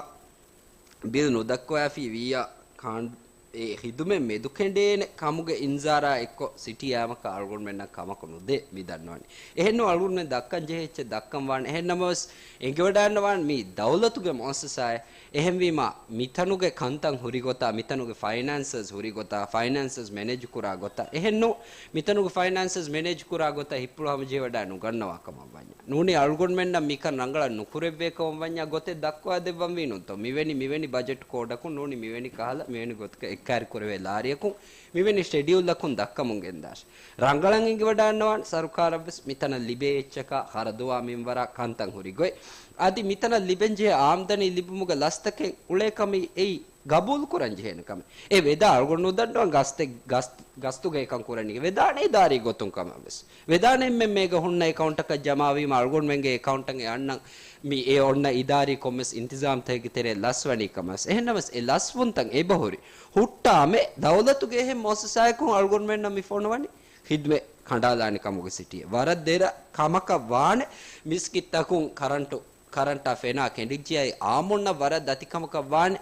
ބިލް ނުދައްކަވައިފި ވިއްޔާ ކާން-، އެ ޚިދުމަތް މެދުކެނޑޭނެ ކަމުގެ އިންޒާރާ އެއްކޮށް ސިޓީ އާއްމަކަށް އަޅުގަނޑުމެންނަށް ކަމަކު ނުދޭ މި ދަންނަވަނީ. އެހެންނޫން އަޅުގަނޑުމެން ދައްކަން ޖެހޭ އެއްޗެއް ދައްކަން ވާނެ. އެހެން ނަމަވެސް އެނގިވަޑައިގަންނަވާނެ މީ ދައުލަތުގެ މުއައްސަސާއެއް. އެހެންވީމާ މިތަނުގެ ކަންތައް ހުރި ގޮތާ، މިތަނުގެ ފައިނޭންސަސް ހުރި ގޮތާ، ފައިނޭންސަސް މެނޭޖް ކުރާ ގޮތާ، އެހެންނޫން މިތަނުގެ ފައިނޭންސަސް މެނޭޖް ކުރާ ގޮތަށް ހިތްޕުޅު ހަމަޖެހިވަޑައި ނުގަންނަވާ ކަމަށް ވަންޏާ. ނޫނީ އަޅުގަނޑުމެންނަށް މިކަން ރަނގަޅަށް ނުކުރެއްވޭ ކަމަށް ވަންޏާ ގޮތެއް ދައްކަވާ ދެއްވަންވީ ނޫންތޯ؟ މިވެނި، މިވެނި ބަޖެޓް ކޯޑަކުން ނޫނީ މިވެނި ކަހަލަ، މިވެނި ގޮތަކަށް އެއްކާރި ކުރެވޭ ލާރިއަކުން، މިވެނި ޝެޑިއުލްއަކުން ދައްކަމުން ގެންދާށި. ރަނގަޅަށް އެނގިވަޑައިގަންނަވާނެ ސަރުކާރަށްވެސް މިތަނަށް ލިބޭ އެއްޗަކާ ޚަރަދުވާ މިންވަރާ ކަންތައް ހުރި ގޮތް. އަދި މިތަނަށް ލިބެންޖެހޭ އާމްދަނީ ލިބުމުގެ ލަސްތަކެއް އުޅޭ ކަމީ އެއީ ގަބޫލު ކުރަން ޖެހޭނެ ކަމެއް. އެ ވެދާ އަޅުގަނޑު ނުދަންނަވަން ގަސްތެއް، ގަސް، ގަސްތުގައި ކަން ކުރަނީ ވެދާނެ އިދާރީ ގޮތުން ކަމަށް ވެސް. ވެދާނެ އެންމެންމެގަ ހުންނަ އެކައުންޓަކަށް ޖަމާވީމަ އަޅުގަނޑުމެންގެ އެކައުންޓަށް އެ އަންނަން މި އެ އޮންނަ އިދާރީ ކޮންމެސް އިންތިޒާމްތަކެއްގެ ތެރޭ ލަސްވަނީ ކަމަށް. އެހެންނަމަސް އެ ލަސްވުންތައް އެބަހުރި ހުއްޓާމެ ދައުލަތުގެ އެހެން މުއައްސަސާއަކުން އަޅުގަނޑުމެންނަށް މި ފޮނުވަނީ ޚިދުމަތް ކަނޑާލާނެ ކަމުގެ ސިޓީ. ވަރަށް ދެރަ ކަމަކަށް ވާނެ މިސްކިތްތަކުން ކަރަންޓު ކަރަންޓާ ފެނާ ކެނޑިއްޖެއައި އާމުންނަށް ވަރަށް ދަތިކަމަކަށް ވާނެ.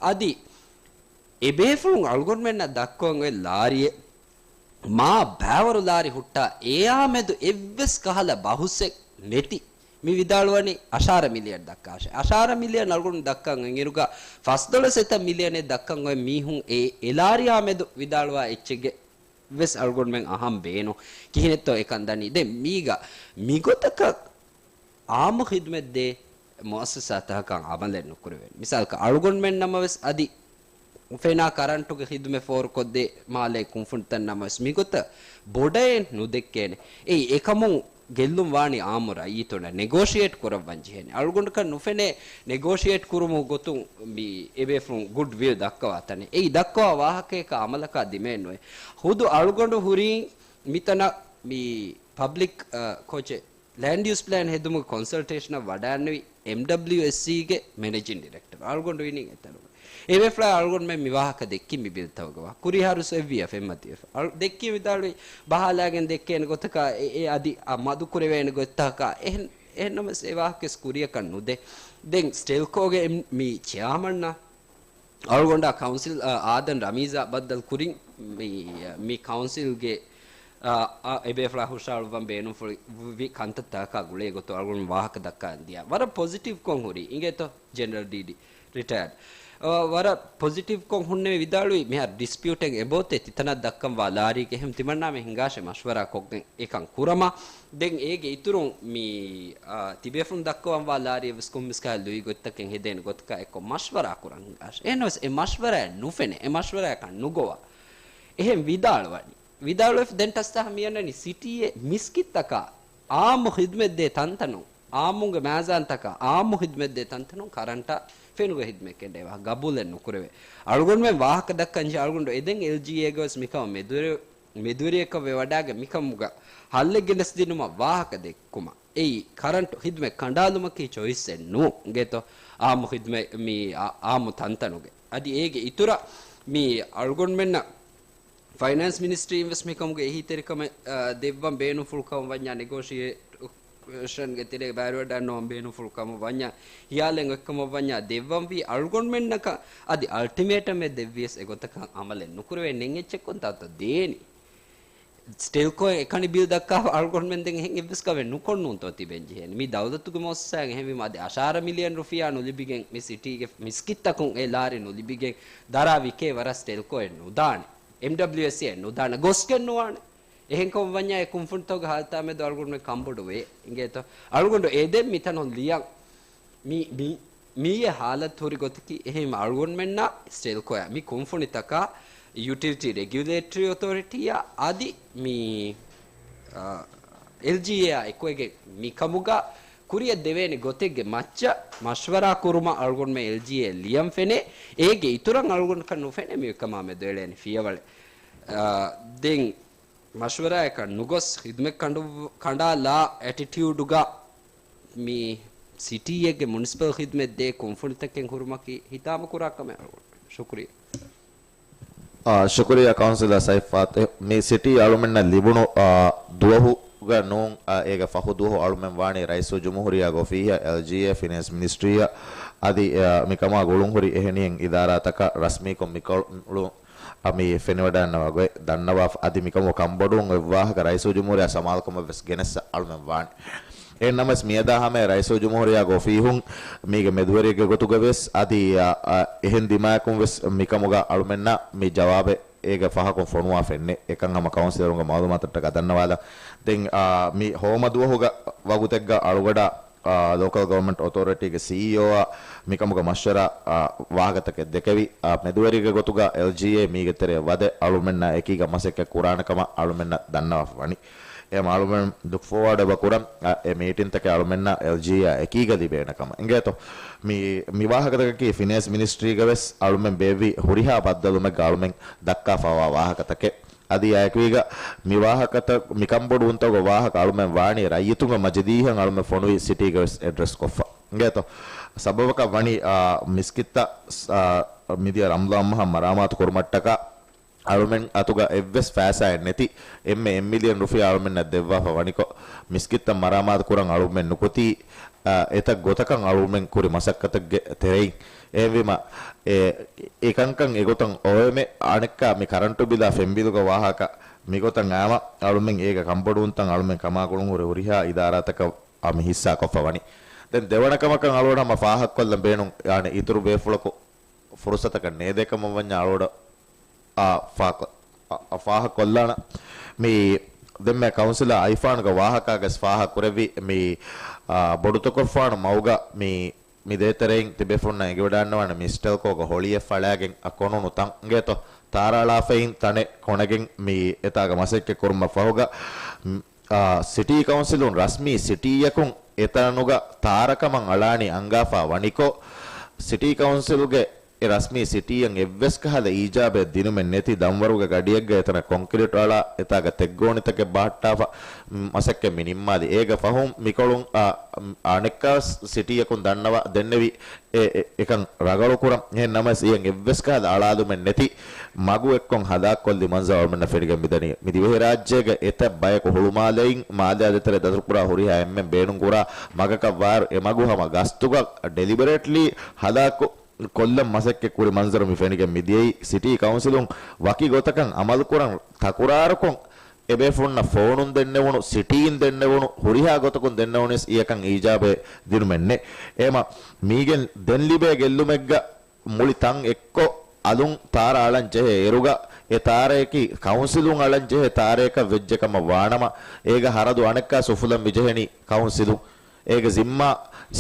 އަދި އެބޭފުޅުން އަޅުގަނޑުމެންނަށް ދައްކަވަން އޮތް ލާރިއެއް މާ ބައިވަރު ލާރި ހުއްޓާ އެއާ މެދު އެއްވެސް ކަހަލަ ބަހުސެއް ނެތި. މި ވިދާޅުވަނީ އަށާރަ މިލިއަން ދައްކާށޭ. އަށާރަ މިލިއަން އަޅުގަނޑު ދައްކަން އިނގިރުގަ ފަސްދޮޅަސް އެތައް މިލިއަނެއް ދައްކަން އޮތް މީހުން އެ އެލާރިއާ މެދު ވިދާޅުވާ އެއްޗެއްގެ ވެސް އަޅުގަނޑުމެން އަހަން ބޭނު. ކިހިނެއްތޯ އެކަން ދަނީ؟ ދެން މީގަ މިގޮތަކަށް އާއްމު ޚިދުމަތް ދޭ މުއައްސަސާތަކަކަށް އަމަލެއް ނުކުރެވޭނެ. މިސާލަކަށް އަޅުގަނޑުމެން ނަމަވެސް އަދި ފެނާ ކަރަންޓުގެ ޚިދުމަތް ފޯރުކޮށްދޭ މާލޭ ކުންފުނިތައް ނަމަވެސް މިގޮތަށް ބޮޑައެއް ނުދެއްކޭނެ. އެއީ އެކަމުން ގެއްލުން ވާނީ އާއްމު ރައްޔިތުންނަށް ނެގޯޝިއޭޓް ކުރައްވަން ޖެހޭނެ. އަޅުގަނޑަކަށް ނުފެނޭ ނެގޯޝިއޭޓް ކުރުމުގެ ގޮތުން މި އެބޭފުޅުން ގުޑް ވިލް ދައްކަވާ ތަނެއް. އެއީ ދައްކަވާ ވާހަކަޔަކާ އަމަލަކާ ދިމައެއް ނުވޭ. ހުދު އަޅުގަނޑު ހުރީ މިތަނަށް މި ޕަބްލިކް، އަ، ކޯޗެއް ލޭންޑް ޔޫސް ޕްލޭން ހެދުމުގެ ކޮންސަލްޓޭޝަނަށް ވަޑައިގެންނެވި އެމްޑަބްލިއުއެސްސީގެ މެނޭޖިން ޑިރެކްޓަރު އަޅުގަނޑު އިނީ އެތަނުގަ. އެބޭފުޅާ އަޅުގަނޑުމެން މި ވާހަކަ ދެއްކި މި ބިލްތަކުގަ ވާ. ކުރީހާ ރުސް އެއްވިޔަ ފެންމަތިވެފަ. އަޅު-، ދެއްކި ވިދާޅުވި ބަހާލާގެން ދެއްކޭނެ ގޮތަކާ އެ، އެ އަދި އަ، މަދު ކުރެވޭނެ ގޮތްތަކަކާ އެހެން، އެހެންނަމަސް އެ ވާހަކަ ވެސް ކުރިޔަކަށް ނުދޭ. ދެން ސްޓެލްކޯގެ އެމް-، މި ޗެއާމަންނާ އަޅުގަނޑާ ކައުންސިލް، އާ، އާދަން ރަމީޒާ ބައްދަލު ކުރިން މި، މި ކައުންސިލްގެ، އާ، އާ، އެބޭފުޅާ ހުށަހަޅުއްވަން ބޭނުންފުޅު ވި ކަންތައްތަކާ ގުޅޭ ގޮތުން އަޅުގަނޑު ވާހަކަ ދައްކާ ދިޔަ. ވަރަށް ޕޮޒިޓިވްކޮށް ހުރި އިނގޭތޯ ޖެނެރަލް ޑީޑީ ރިޓަޔާޑް. އާ، ވަރަށް ޕޮޒިޓިވްކޮށް ހުންނެވި ވިދާޅުވި މިހާރު ޑިސްޕިއުޓެއް އެބައޮތޭ ތިތަނަށް ދައްކަންވާ ލާރީގެ އެހެން ތިމަންނާމެ ހިނގާށޭ މަޝްވަރާ ކޮށްގެން އެކަން ކުރަމާ. ދެން އޭގެ އިތުރުން މި، އާ، ތިބޭފުޅުން ދައްކަވަންވާ ލާރިއެއް ވެސް ކޮންމެސް ކަހަލަ ލުއި ގޮތްތަކެއް ހެދޭނެ ގޮތަކާ އެއްކޮށް މަޝްވަރާ ކުރަން ހިނގާށޭ. އެހެންނަމަވެސް އެ މަޝްވަރާއެއް ނުފެނޭ. އެ މަޝްވަރާއަކަށް ނުގޮވާ. އެހެން ވިދާޅުވަނީ. ވިދާޅުވެފަ ދެން ޓަސް ތަހަ މިއަންނަނީ ސިޓީއެއް މިސްކިތްތަކާ އާއްމު ޚިދުމަތްދޭ ތަންތަނުން، އާއްމުންގެ މައިޒާންތަކާ އާއްމު ޚިދުމަތްދޭ ތަންތަނުން ކަރަންޓާ ފެނުގެ ޚިދުމަތް ކެނޑޭ ވާހަކަ ގަބޫލެއް ނުކުރެވޭ. އަޅުގަނޑުމެން ވާހަކަ ދައްކަން ޖެހޭ އަޅުގަނޑު އެދެން އެލްޖީއޭގަ ވެސް މިކަމަށް މެދުވެރި-، މެދުވެރިޔަކަށް ވެވަޑައިގެން މިކަމުގަ ހައްލެއް ގެނެސްދިނުމަށް ވާހަކަ ދެއްކުމަށް. އެއީ ކަރަންޓު ޚިދުމަތް ކަނޑާލުމަކީ ޗޮއިސްއެއް ނޫން އިނގޭތޯ. އާއްމު ޚިދުމަތް މި އާ-، އާއްމު ތަންތަނުގެ. އަދި އޭގެ އިތުރަށް މި އަޅުގަނޑުމެންނަށް ފައިނޭންސް މިނިސްޓްރީން ވެސް މިކަމުގެ އެހީތެރިކަމެއް، އާ، ދެއްވަން ބޭނުންފުޅު ކަމަށް ވަންޏާ، ނެގޯޝިއޭޝަންގެ ތެރޭގަ ބައިވެރިވެވަޑައިގަންނަވަން ބޭނުންފުޅު ކަމަށް ވަންޏާ، ހިޔާލެއް އޮތްކަމަށް ވަންޏާ ދެއްވަންވީ އަޅުގަނޑުމެންނަކަށް. އަދި އަލްޓިމޭޓަމެއް ދެއްވިޔަސް އެގޮތަކަށް އަމަލެއް ނުކުރެވޭ. ނެތް އެއްޗެއް ކޮންތާތޯ ދޭނީ؟ ސްޓެލްކޯއިން އެކަނި ބިލް ދައްކާފަ އަޅުގަނޑުމެން ދެން އެހެން އެއްވެސް ކަމެއް ނުކޮށްނޫންތޯ ތިބެން ޖެހޭނީ؟ މި ދައުލަތުގެ މުއައްސަސާއެއް. އެހެންވީމަ އަދި އަށާރަ މިލިއަން ރުފިޔާ ނުލިބިގެން މި ސިޓީގެ މިސްކިތްތަކުން އެ ލާރި ނުލިބިގެން ދަރާ ވިކޭ ވަރަށް ސްޓެލްކޯއެއް ނުދާނެ. އެމްޑަބްލިއުއެސްސީއެއް ނުދާނެ. ގޮސްގެން ނުވާނެ. އެހެންކަމަށް ވަންޏާ އެ ކުންފުނިތަކުގެ ހާލަތާ މެދު އަޅުގަނޑުމެން ކަންބޮޑުވޭ. އިނގޭތޯ؟ އަޅުގަނޑު އެދެން މިތަނުން ލިޔަން. މި، މި، މިއީ ހާލަތު ހުރި ގޮތަކީ. އެހެން އަޅުގަނޑުމެންނަށް ސްޓެލްކޯއާ މި ކުންފުނިތަކާ ޔުޓިލިޓީ ރެގިއުލޭޓަރީ އޮތޯރިޓީއާ އަދި މި، އާ، އެލްޖީއޭއާ އެކުވެގެން މިކަމުގަ ކުރިއަށް ދެވޭނެ ގޮތެއްގެ މައްޗަށް މަޝްވަރާ ކުރުމަށް އަޅުގަނޑުމެން އެލްޖީއޭ ލިޔަން ފެނޭ. އޭގެ އިތުރަށް އަޅުގަނޑަކަށް ނުފެނޭ މި ކަމާ މެދު އެޅޭނެ ފިޔަވަޅެއް. އާ، ދެން މަޝްވަރާއަކަށް ނުގޮސް، ޚިދުމަތް ކަނޑު-، ކަނޑާލާ އެޓިޓިއުޑުގަ މި ސިޓީއެއްގެ މުނިސިޕަލް ޚިދުމަތް ދޭ ކުންފުނިތަކެއް ހުރުމަކީ ހިތާމަ ކުރާ ކަމެއް. ޝުކުރިއްޔާ. އާ، ޝުކުރިއްޔާ ކައުންސިލަރ ސައިފް ފާތިހު. މި ސިޓީ އަޅުމެންނަށް ލިބުނު، އާ، ދުވަހުގަ ނޫން، އާ، އޭގެ ފަހު ދުވަހު އަޅުމެން ވާނީ ރައީސުލްޖުމްހޫރިއްޔާ އޮފީހަށް، އެލްޖީއޭ، ފިނޭންސް މިނިސްޓްރީއަށް އަދި، އާ، މިކަމާ ގުޅުންހުރި އެހެނިހެން އިދާރާތަކަށް ރަސްމީކޮށް މިކޮޅު-، އަ، މި ފެނިވަޑައިންނަވާ ގޮތް ދަންނަވާފަ. އަދި މިކަމުގަ ކަންބޮޑުވުން އޮތް ވާހަކަ ރައީސުލްޖުމްހޫރިއްޔާ ސަމާލުކަމަށް ވެސް ގެނެއްސަ އަޅުމެން ވާނެ. އެހެން ނަމަވެސް މިއަދާ ހަމަޔަށް ރައީސުލްޖުމްހޫރިއްޔާގެ އޮފީހުން މީގެ މެދުވެރިއެއްގެ ގޮތުގަ ވެސް އަދި، އަ، އަ، އެހެން ދިމާޔަކުން ވެސް މިކަމުގަ އަޅުމެންނަށް މި ޖަވާބެއް އޭގެ ފަހަކުން ފޮނުވާ ފެންނެ. އެކަން ހަމަ ކައުންސިލަރުންގެ މައުލޫމާތަށްޓަކާ ދަންނަވާލަން. ދެން، އާ، މި ހޯމަ ދުވަހުގަ ވަގުތެއްގަ އަޅުގަޑާ، އާ، ލޯކަލް ގަވަރމަންޓް އޮތޯރިޓީގެ ސީއީއޯއާ މިކަމުގަ މަޝްވަރާ، އާ، ވާހަކަތަކެއް ދެކެވި، އާ، މެދުވެރިގެ ގޮތުގަ އެލްޖީއޭ މީގެ ތެރެއަށް ވަދެ އަޅުމެންނާ އެކީގަ މަސައްކަތް ކުރާނެ ކަމަށް އަޅުމެންނަށް ދަންނަވާފަ ވަނީ. އެހެން އަޅުމެން ލުކް ފޯވާޑް އެބަ ކުރަން، އާ، އެ މީޓިންތަކެއް އަޅުމެންނާ އެލްޖީއޭއާ އެކީގަ ލިބޭނެ ކަމަށް. އިނގޭތޯ؟ މި، މި ވާހަކަތަކަކީ ފިނޭންސް މިނިސްޓްރީގަ ވެސް އަޅުމެން ބޭއްވި ހުރިހާ ބައްދަލުމެއްގަ އަޅުމެން ދައްކާފަވާ ވާހަކަތަކެއް. އަދި އާއެކުގަ މި ވާހަކަތައް، މި ކަންބޮޑުވުންތަކުގެ ވާހަކަ އަޅުމެން ވާނީ ރައްޔިތުންގެ މަޖިލީހަށް އަޅުމެން ފޮނުވި ސިޓީގަ ވެސް އެޑްރެސް ކޮށްފަ. އިނގޭތޯ؟ ސަބަބަކަށް ވަނީ، އާ، މިސްކިތްތައް، އާ، މިދިޔަ ރަމްޟާން މަހަށް މަރާމާތު ކުރުމަށްޓަކާ އަޅުމެން އަތުގަ އެއްވެސް ފައިސާއެއް ނެތި އެންމެ އެއް މިލިއަން ރުފިޔާ އަޅުމެންނަށް ދެއްވާފަ ވަނިކޮށް، މިސްކިތްތައް މަރާމާތު ކުރަން އަޅުމެން ނުކުތީ، އާ، އެތައް ގޮތަކަށް އަޅުމެން ކުރި މަސައްކަތެއްގެ ތެރެއިން. އެހެންވީމަ، އެ، އެކަންކަން އެގޮތަށް އޮވެމެ އަނެއްކާ މި ކަރަންޓު ބިލާ ފެން ބިލުގެ ވާހަކަ މިގޮތަށް އާމަ އަޅުމެން އޭގެ ކަންބޮޑުވުންތައް އަޅުމެން ކަމާކުޅުން ހުރި ހުރިހާ އިދާރާތަކަށް މި ހިއްސާކޮށްފަ ވަނީ. ދެން ދެވަނަ ކަމަކަށް އަޅުގަޑު ހަމަ ފާހަގަކޮށްލަން ބޭނުން، އާނެ، އިތުރު ބޭފުޅަކު ފުރުސަތަކަށް ނޭދޭ ކަމަށް ވަންޏާ އަޅުގަޑު އާ، ފާކޮ-، އާ، ފާހަގަކޮށްލާނަ. މި ދެންމެ ކައުންސިލާ އައިފާނުގެ ވާހަކާގަސް ފާހަގަ ކުރެއްވި މި، އާ، ބޮޑުތަކޮށްފާނު މަގުގަ މި، މި ދޭތެރެއިން ތިބޭފުންނަށް އެނގިވަޑައިންނަވާނެ މި ސްޓެލްކޯގެ ހޮޅިއެއް ފަޅާގެން އަ ކޮނުނު ތަން އިނގޭތޯ ތާރާޅާފައިން ތަނެއް ކޮނެގެން މި އެތާގަ މަސައްކަތް ކުރުމަށް ފަހުގަ، މް، އާ، ސިޓީ ކައުންސިލުން ރަސްމީ ސިޓީއަކުން އެތަނުގަ ތާރަކަމަށް އަޅާނީ އަންގާފާ ވަނިކޮށް، ސިޓީ ކައުންސިލުގެ އެ ރަސްމީ ސިޓީއަށް އެއްވެސް ކަހަލަ އީޖާބެއް ދިނުމެއް ނެތި ދަންވަރުގެ ގަޑިއެއްގަ އެތަނަށް ކޮންކްރީޓް އަޅާ، އެތާގަ ތެއްގޯނިތަކެއް ބަހައްޓާފަ، މަސައްކަތް މި ނިންމާލި. އޭގެ ފަހުން މިކޮޅުން، އާ، އަނެއްކާސް ސިޓީއަކުން ދަންނަވާ ދެންނެވި އެ، އެ، އެކަން ރަގަޅުކުރަން. އެހެން ނަމަވެސް އިޔަން އެއްވެސް ކަހަލަ އަޅާލުމެއް ނެތި މަގު އެއްކޮށް ހަލާކުކޮށްލި މަންޒަރު އަޅުމެންނަށް ފެނިގެން މިދަނީ. މި ދިވެހިރާއްޖޭގެ އެތައް ބަޔަކު ހުޅުމާލެއިން މާލެ އަދި ތެރޭ ދަތުރުކުރާ ހުރިހާ އެންމެން ބޭނުންކުރާ މަގަކަށް ވާއިރު އެ މަގު ހަމަ ގަސްތުގަ ޑެލިބަރޭޓްލީ ހަލާކު ކޮށްލަން މަސައްކަތް ކުރި މަންޒަރު މި ފެނިގެން މިދިޔައީ. ސިޓީ ކައުންސިލުން ވަކި ގޮތަކަށް އަމަލުކުރަން ތަކުރާރުކޮށް، އެބޭފުޅުންނަށް ފޯނުން ދެންނެވުނު، ސިޓީއިން ދެންނެވުނު، ހުރިހާ ގޮތަކުން ދެންނެވުނީސް އިޔަކަށް އީޖާބެއް ދިނުމެއް ނެތް. އެހެމަ މީގެން ދެން ލިބޭ ގެއްލުމެއްގަ މުޅި ތަން އެއްކޮށް އަލުން ތާރަ އަޅަން ޖެހޭ އިރުގަ، އެ ތާރަޔަކީ ކައުންސިލުން އަޅަން ޖެހޭ ތާރަޔަކަށް ވެއްޖެ ކަމަށް ވާނަމަ، އޭގަ ހަރަދު އަނެއްކާސް އުފުލަން މިޖެހެނީ ކައުންސިލުން. އޭގެ ޒިންމާ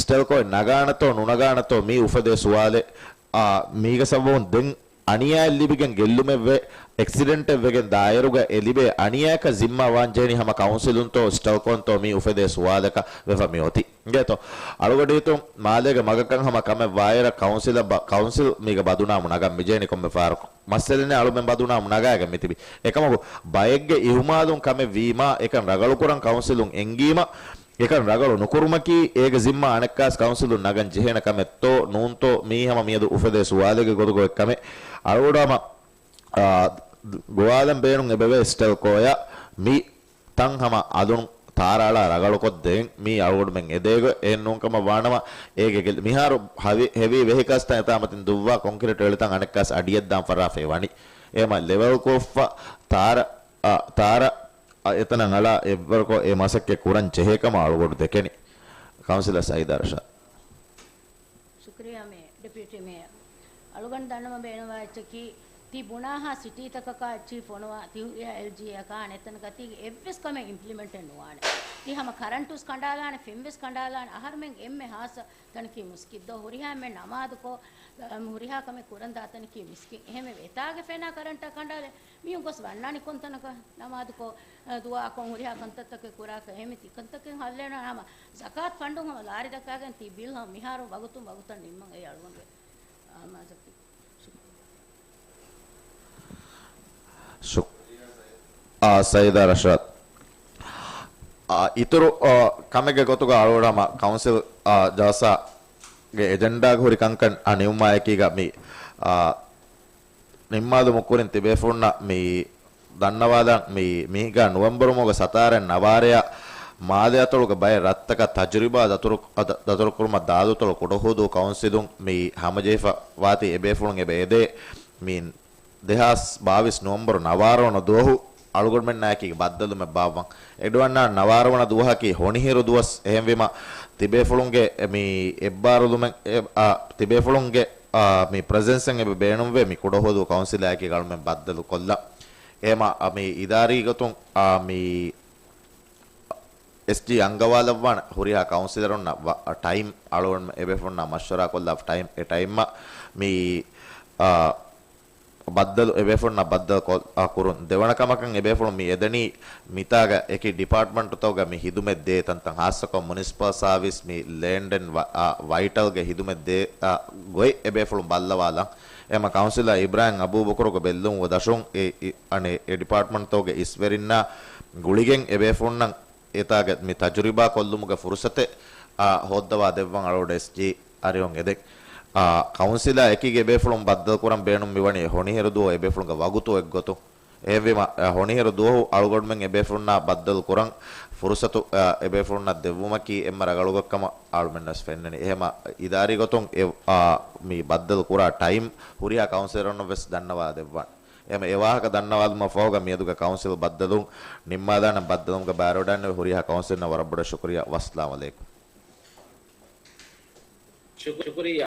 ސްޓެލްކޯއެއް ނަގާނެތޯ ނުނަގާނެތޯ މީ އުފެދޭ ސުވާލެއް. އާ، މީގެ ސަބަބުން ދެން އަނިޔާއެއް ލިބިގެން ގެއްލުމެއްވެ، އެކްސިޑެންޓެއް ވެގެން ދާއިރުގަ އެ ލިބޭ އަނިޔާއަކަށް ޒިންމާ ވާން ޖެހެނީ ހަމަ ކައުންސިލުންތޯ ސްޓެލްކޯންތޯ މީ އުފެދޭ ސުވާލަކަށް ވެފަ މިއޮތީ. އިނގޭތޯ؟ އަޅުގަޑު ހިތުން މާލޭގެ މަގަކަށް ހަމަ ކަމެއް ވާއިރަށް ކައުންސިލަށް ބަ-، ކައުންސިލް މީގަ ބަދުނާމު ނަގަން މިޖެހެނީ ކޮންމެ ފަހަރަކު. މައްސަލައެއް ނެތް އަޅުމެން ބަދުނާމު ނަގާގެން މިތިބީ. އެކަމަކު ބައެއްގެ އިހުމާލުން ކަމެއް ވީމާ، އެކަން ރަގަޅުކުރަން ކައުންސިލުން އެންގީމަ، އެކަން ރަގަޅު ނުކުރުމަކީ، އޭގެ ޒިންމާ އަނެއްކާސް ކައުންސިލުން ނަގަން ޖެހޭނެ ކަމެއްތޯ ނޫންތޯ، މީ ހަމަ މިއަދު އުފެދޭ ސުވާލެއްގެ ގޮތުގަ އޮތް ކަމެއް. އަޅުގަޑު ހަމަ، އާ، ގޮވާލަން ބޭނުން އެބަވޭ ސްޓެލްކޯއަށް މި ތަން ހަމަ އަލުން ތާރަ އަޅާ ރަގަޅުކޮށްދޭން މީ އަޅުގަޑުމެން އެދޭގޮތް އެހެން ނޫންކަމަށް ވާނަމަ، އޭގެ ގެ-، މިހާރު ހަވި-، ހެވީ ވެހިކަލްސްތައް އެތާ މަތިން ދުއްވާ ކޮންކްރީޓް އެޅިތަން އަނެއްކާސް އަޑިއެއްދާން ފަށާފައި ވަނީ. އެހެމަ ލެވެލް ކޮށްފަ ތާރަ، އަ، ތާރަ، އަ، އެތަނަށް އަޅާ އެއްވަރުކޮށް އެ މަސައްކަތް ކުރަން ޖެހޭ ކަމަށް އަޅުގަޑު ދެކެނީ. ކައުންސިލަރ ސައީދާ ރަޝާދް. ޝުކުރިއްޔާ މޭ ޑެޕިއުޓީ މޭޔަރ. އަޅުގަނޑު ދަންނަވަން ބޭނުންވާ އެއްޗަކީ، ތި ބުނާހާ ސިޓީތަކަކާ އެއްޗިހި ފޮނުވާ، ތި ހުރިހާ އެލްޖީއޭއަކާ އަނެއްތަނަކަށް ތީގެ އެއްވެސް ކަމެއް އިމްޕްލިމެންޓެއް ނުވާނެ. ތި ހަމަ ކަރަންޓުސް ކަނޑާލާނެ، ފެންވެސް ކަނޑާލާނެ، އަހަރުމެން އެންމެ ހާއްސަ ތަނަކީ މިސްކިތް ދޯ، ހުރިހާ އެންމެ ނަމާދުކޮށް، އަ، ހުރިހާ ކަމެއް ކުރަން ދާ ތަނަކީ މިސްކިތް. އެހެންވެ، އެތާގެ ފެނާ ކަރަންޓާ ކަނޑާލެ، މީހުން ގޮސް ވަންނާނީ ކޮންތަނަކަށް؟ ނަމާދުކޮށް، އަ، ދުޢާކޮށް، ހުރިހާ ކަންތައްތަކެއް ކުރާކަށް. އެހެންވެ، ތި ކަންތަކެއް ހައްލެއް ނުވާނެ. ހަމަ ޒަކާތު ފަންޑުން ހަމަ ލާރި ދައްކާގެން ތި ބިލް ހަމަ މިހާރު ވަގުތުން ވަގުތަށް ނިންމަން އެއީ އަޅުގަނޑުގެ އާމާޒަކީ. ޝު-، އާ، ސައީދާ ރަޝާދް. އާ، އިތުރު، އާ، ކަމެއްގެ ގޮތުގަ އަޅުގަނޑު ހަމަ ކައުންސިލް، އާ، ޖަލްސާގެ އެޖެންޑާގަ ހުރި ކަންކަން، އާ، ނިންމުމާއެކީގަ މި، އާ، ނިންމާލުމުގެ ކުރިން ތިބޭފުޅުންނަށް މި ދަންނަވާލަން، މި މީގަ ނުވެމްބަރު މަހުގެ ސަތާރައިން ނަވާރަޔަށް މާލެ އަތޮޅުގެ ބައެއް ރަށްތަކަށް ތަޖުރިބާ ދަތުރު-، އަ، ދަ-، ދަތުރުކުރުމަށް ދާލުތޮޅު ކުޑަހުދޫ ކައުންސިލުން މި ހަމަޖެހިފަ ވާތީ އެބޭފުޅުން އެބަ އެދޭ މި ދެހާސް ބާވީސް ނޮވެމްބަރު ނަވާރަ ވަނަ ދުވަހު އަޅުގަނޑުމެންނާއެކީގެ ބައްދަލުމެއް ބާއްވަން. އެޑުވަންނާ ނަވާރަ ވަނަ ދުވަހަކީ ހޮނިހިރު ދުވަސް. އެހެންވީމަ، ތިބޭފުޅުންގެ މި އެއްބާރުލުމެއް، އެ، އާ، ތިބޭފުޅުންގެ، އާ، މި ޕްރެޒެންސެއް އެބަ ބޭނުންވޭ މި ކުޑަހުވަދޫ ކައުންސިލާއެކީގަ އަޅުމެން ބައްދަލު ކޮށްލަން. އެހެމަ، އާ، މި އިދާރީ ގޮތުން، އާ، މި އެސްޖީ އަންގަވާލައްވާނެ ހުރިހާ ކައުންސިލަރުންނަށް ވަ-، ޓައިމް އަޅުގަނޑު އެބޭފުޅުންނާ މަޝްވަރާ ކޮށްލާފަ ޓައިމް، އެ ޓައިމްއަށް މި، އާ، ބައްދަލު އެބޭފުޅުންނާ ބައްދަލު ކޮ-، އާ، ކުރުން. ދެވަނަ ކަމަކަށް އެބޭފުޅުން މި އެދެނީ މިތާގަ އެކި ޑިޕާޓްމަންޓުތަކުގަ މި ހިދުމަތް ދޭ ތަންތަން، ހާއްސަކޮށް މުނިސިޕަލް ސާވިސް، މި ލޭންޑް އެންޑް ވަ-، އާ، ވައިޓަލްގެ ހިދުމަތް ދޭ، އާ، ގޮތް އެބޭފުޅުން ބައްލަވާލަން. އެމަ ކައުންސިލަރ އިބްރާހިމް އަބޫބަކުރުގެ ބެއްލުމުގެ ދަށުން އެ، އި-، އަނެއް އެ ޑިޕާޓްމަންޓްތަކުގެ އިސްވެރިންނާ ގުޅިގެން އެބޭފުޅުންނަށް އެތާގެ މި ތަޖުރިބާ ކޮށްލުމުގެ ފުރުސަތެއް، އާ، ހޯއްދަވާ ދެއްވަން އަޅުގަޑު އެސްޖީ އަރިހުން އެދެން. އާ، ކައުންސިލާ އެކީގެ އެބޭފުޅުން ބައްދަލު ކުރަން ބޭނުން މިވަނީ ހޮނިހިރު ދުވަހު އެބޭފުޅުންގެ ވަގުތު އެއްގޮތުން. އެހެންވީމަ، އާ، ހޮނިހިރު ދުވަހު އަޅުގަނޑުމެން އެބޭފުޅުންނާ ބައްދަލު ކުރަން ފުރުސަތު، އާ، އެބޭފުޅުންނަށް ދެއްވުމަކީ އެންމެ ރަގަޅު ގޮތްކަމަށް އަޅުމެންނަށް ފެންނަނީ. އެހެމަ އިދާރީ ގޮތުން އެ، އާ، މި ބައްދަލު ކުރާ ޓައިމް ހުރިހާ ކައުންސިލަރުންނަށް ވެސް ދަންނަވާ ދެއްވާނެ. އެމަ އެ ވާހަކަ ދަންނަވާލުމަށް ފަހުގަ މިއަދުގެ ކައުންސިލް ބައްދަލުން ނިންމާލާނެ. ބައްދަލުމުގެ ބާރު ވަޑައިގެންނެވި ހުރިހާ ކައުންސިލްނަށް ވަރަށް ބޮޑަށް ޝުކުރިއްޔާ. ވައްސަލާމް އަލައިކުމް. ޝުކުރިއްޔާ.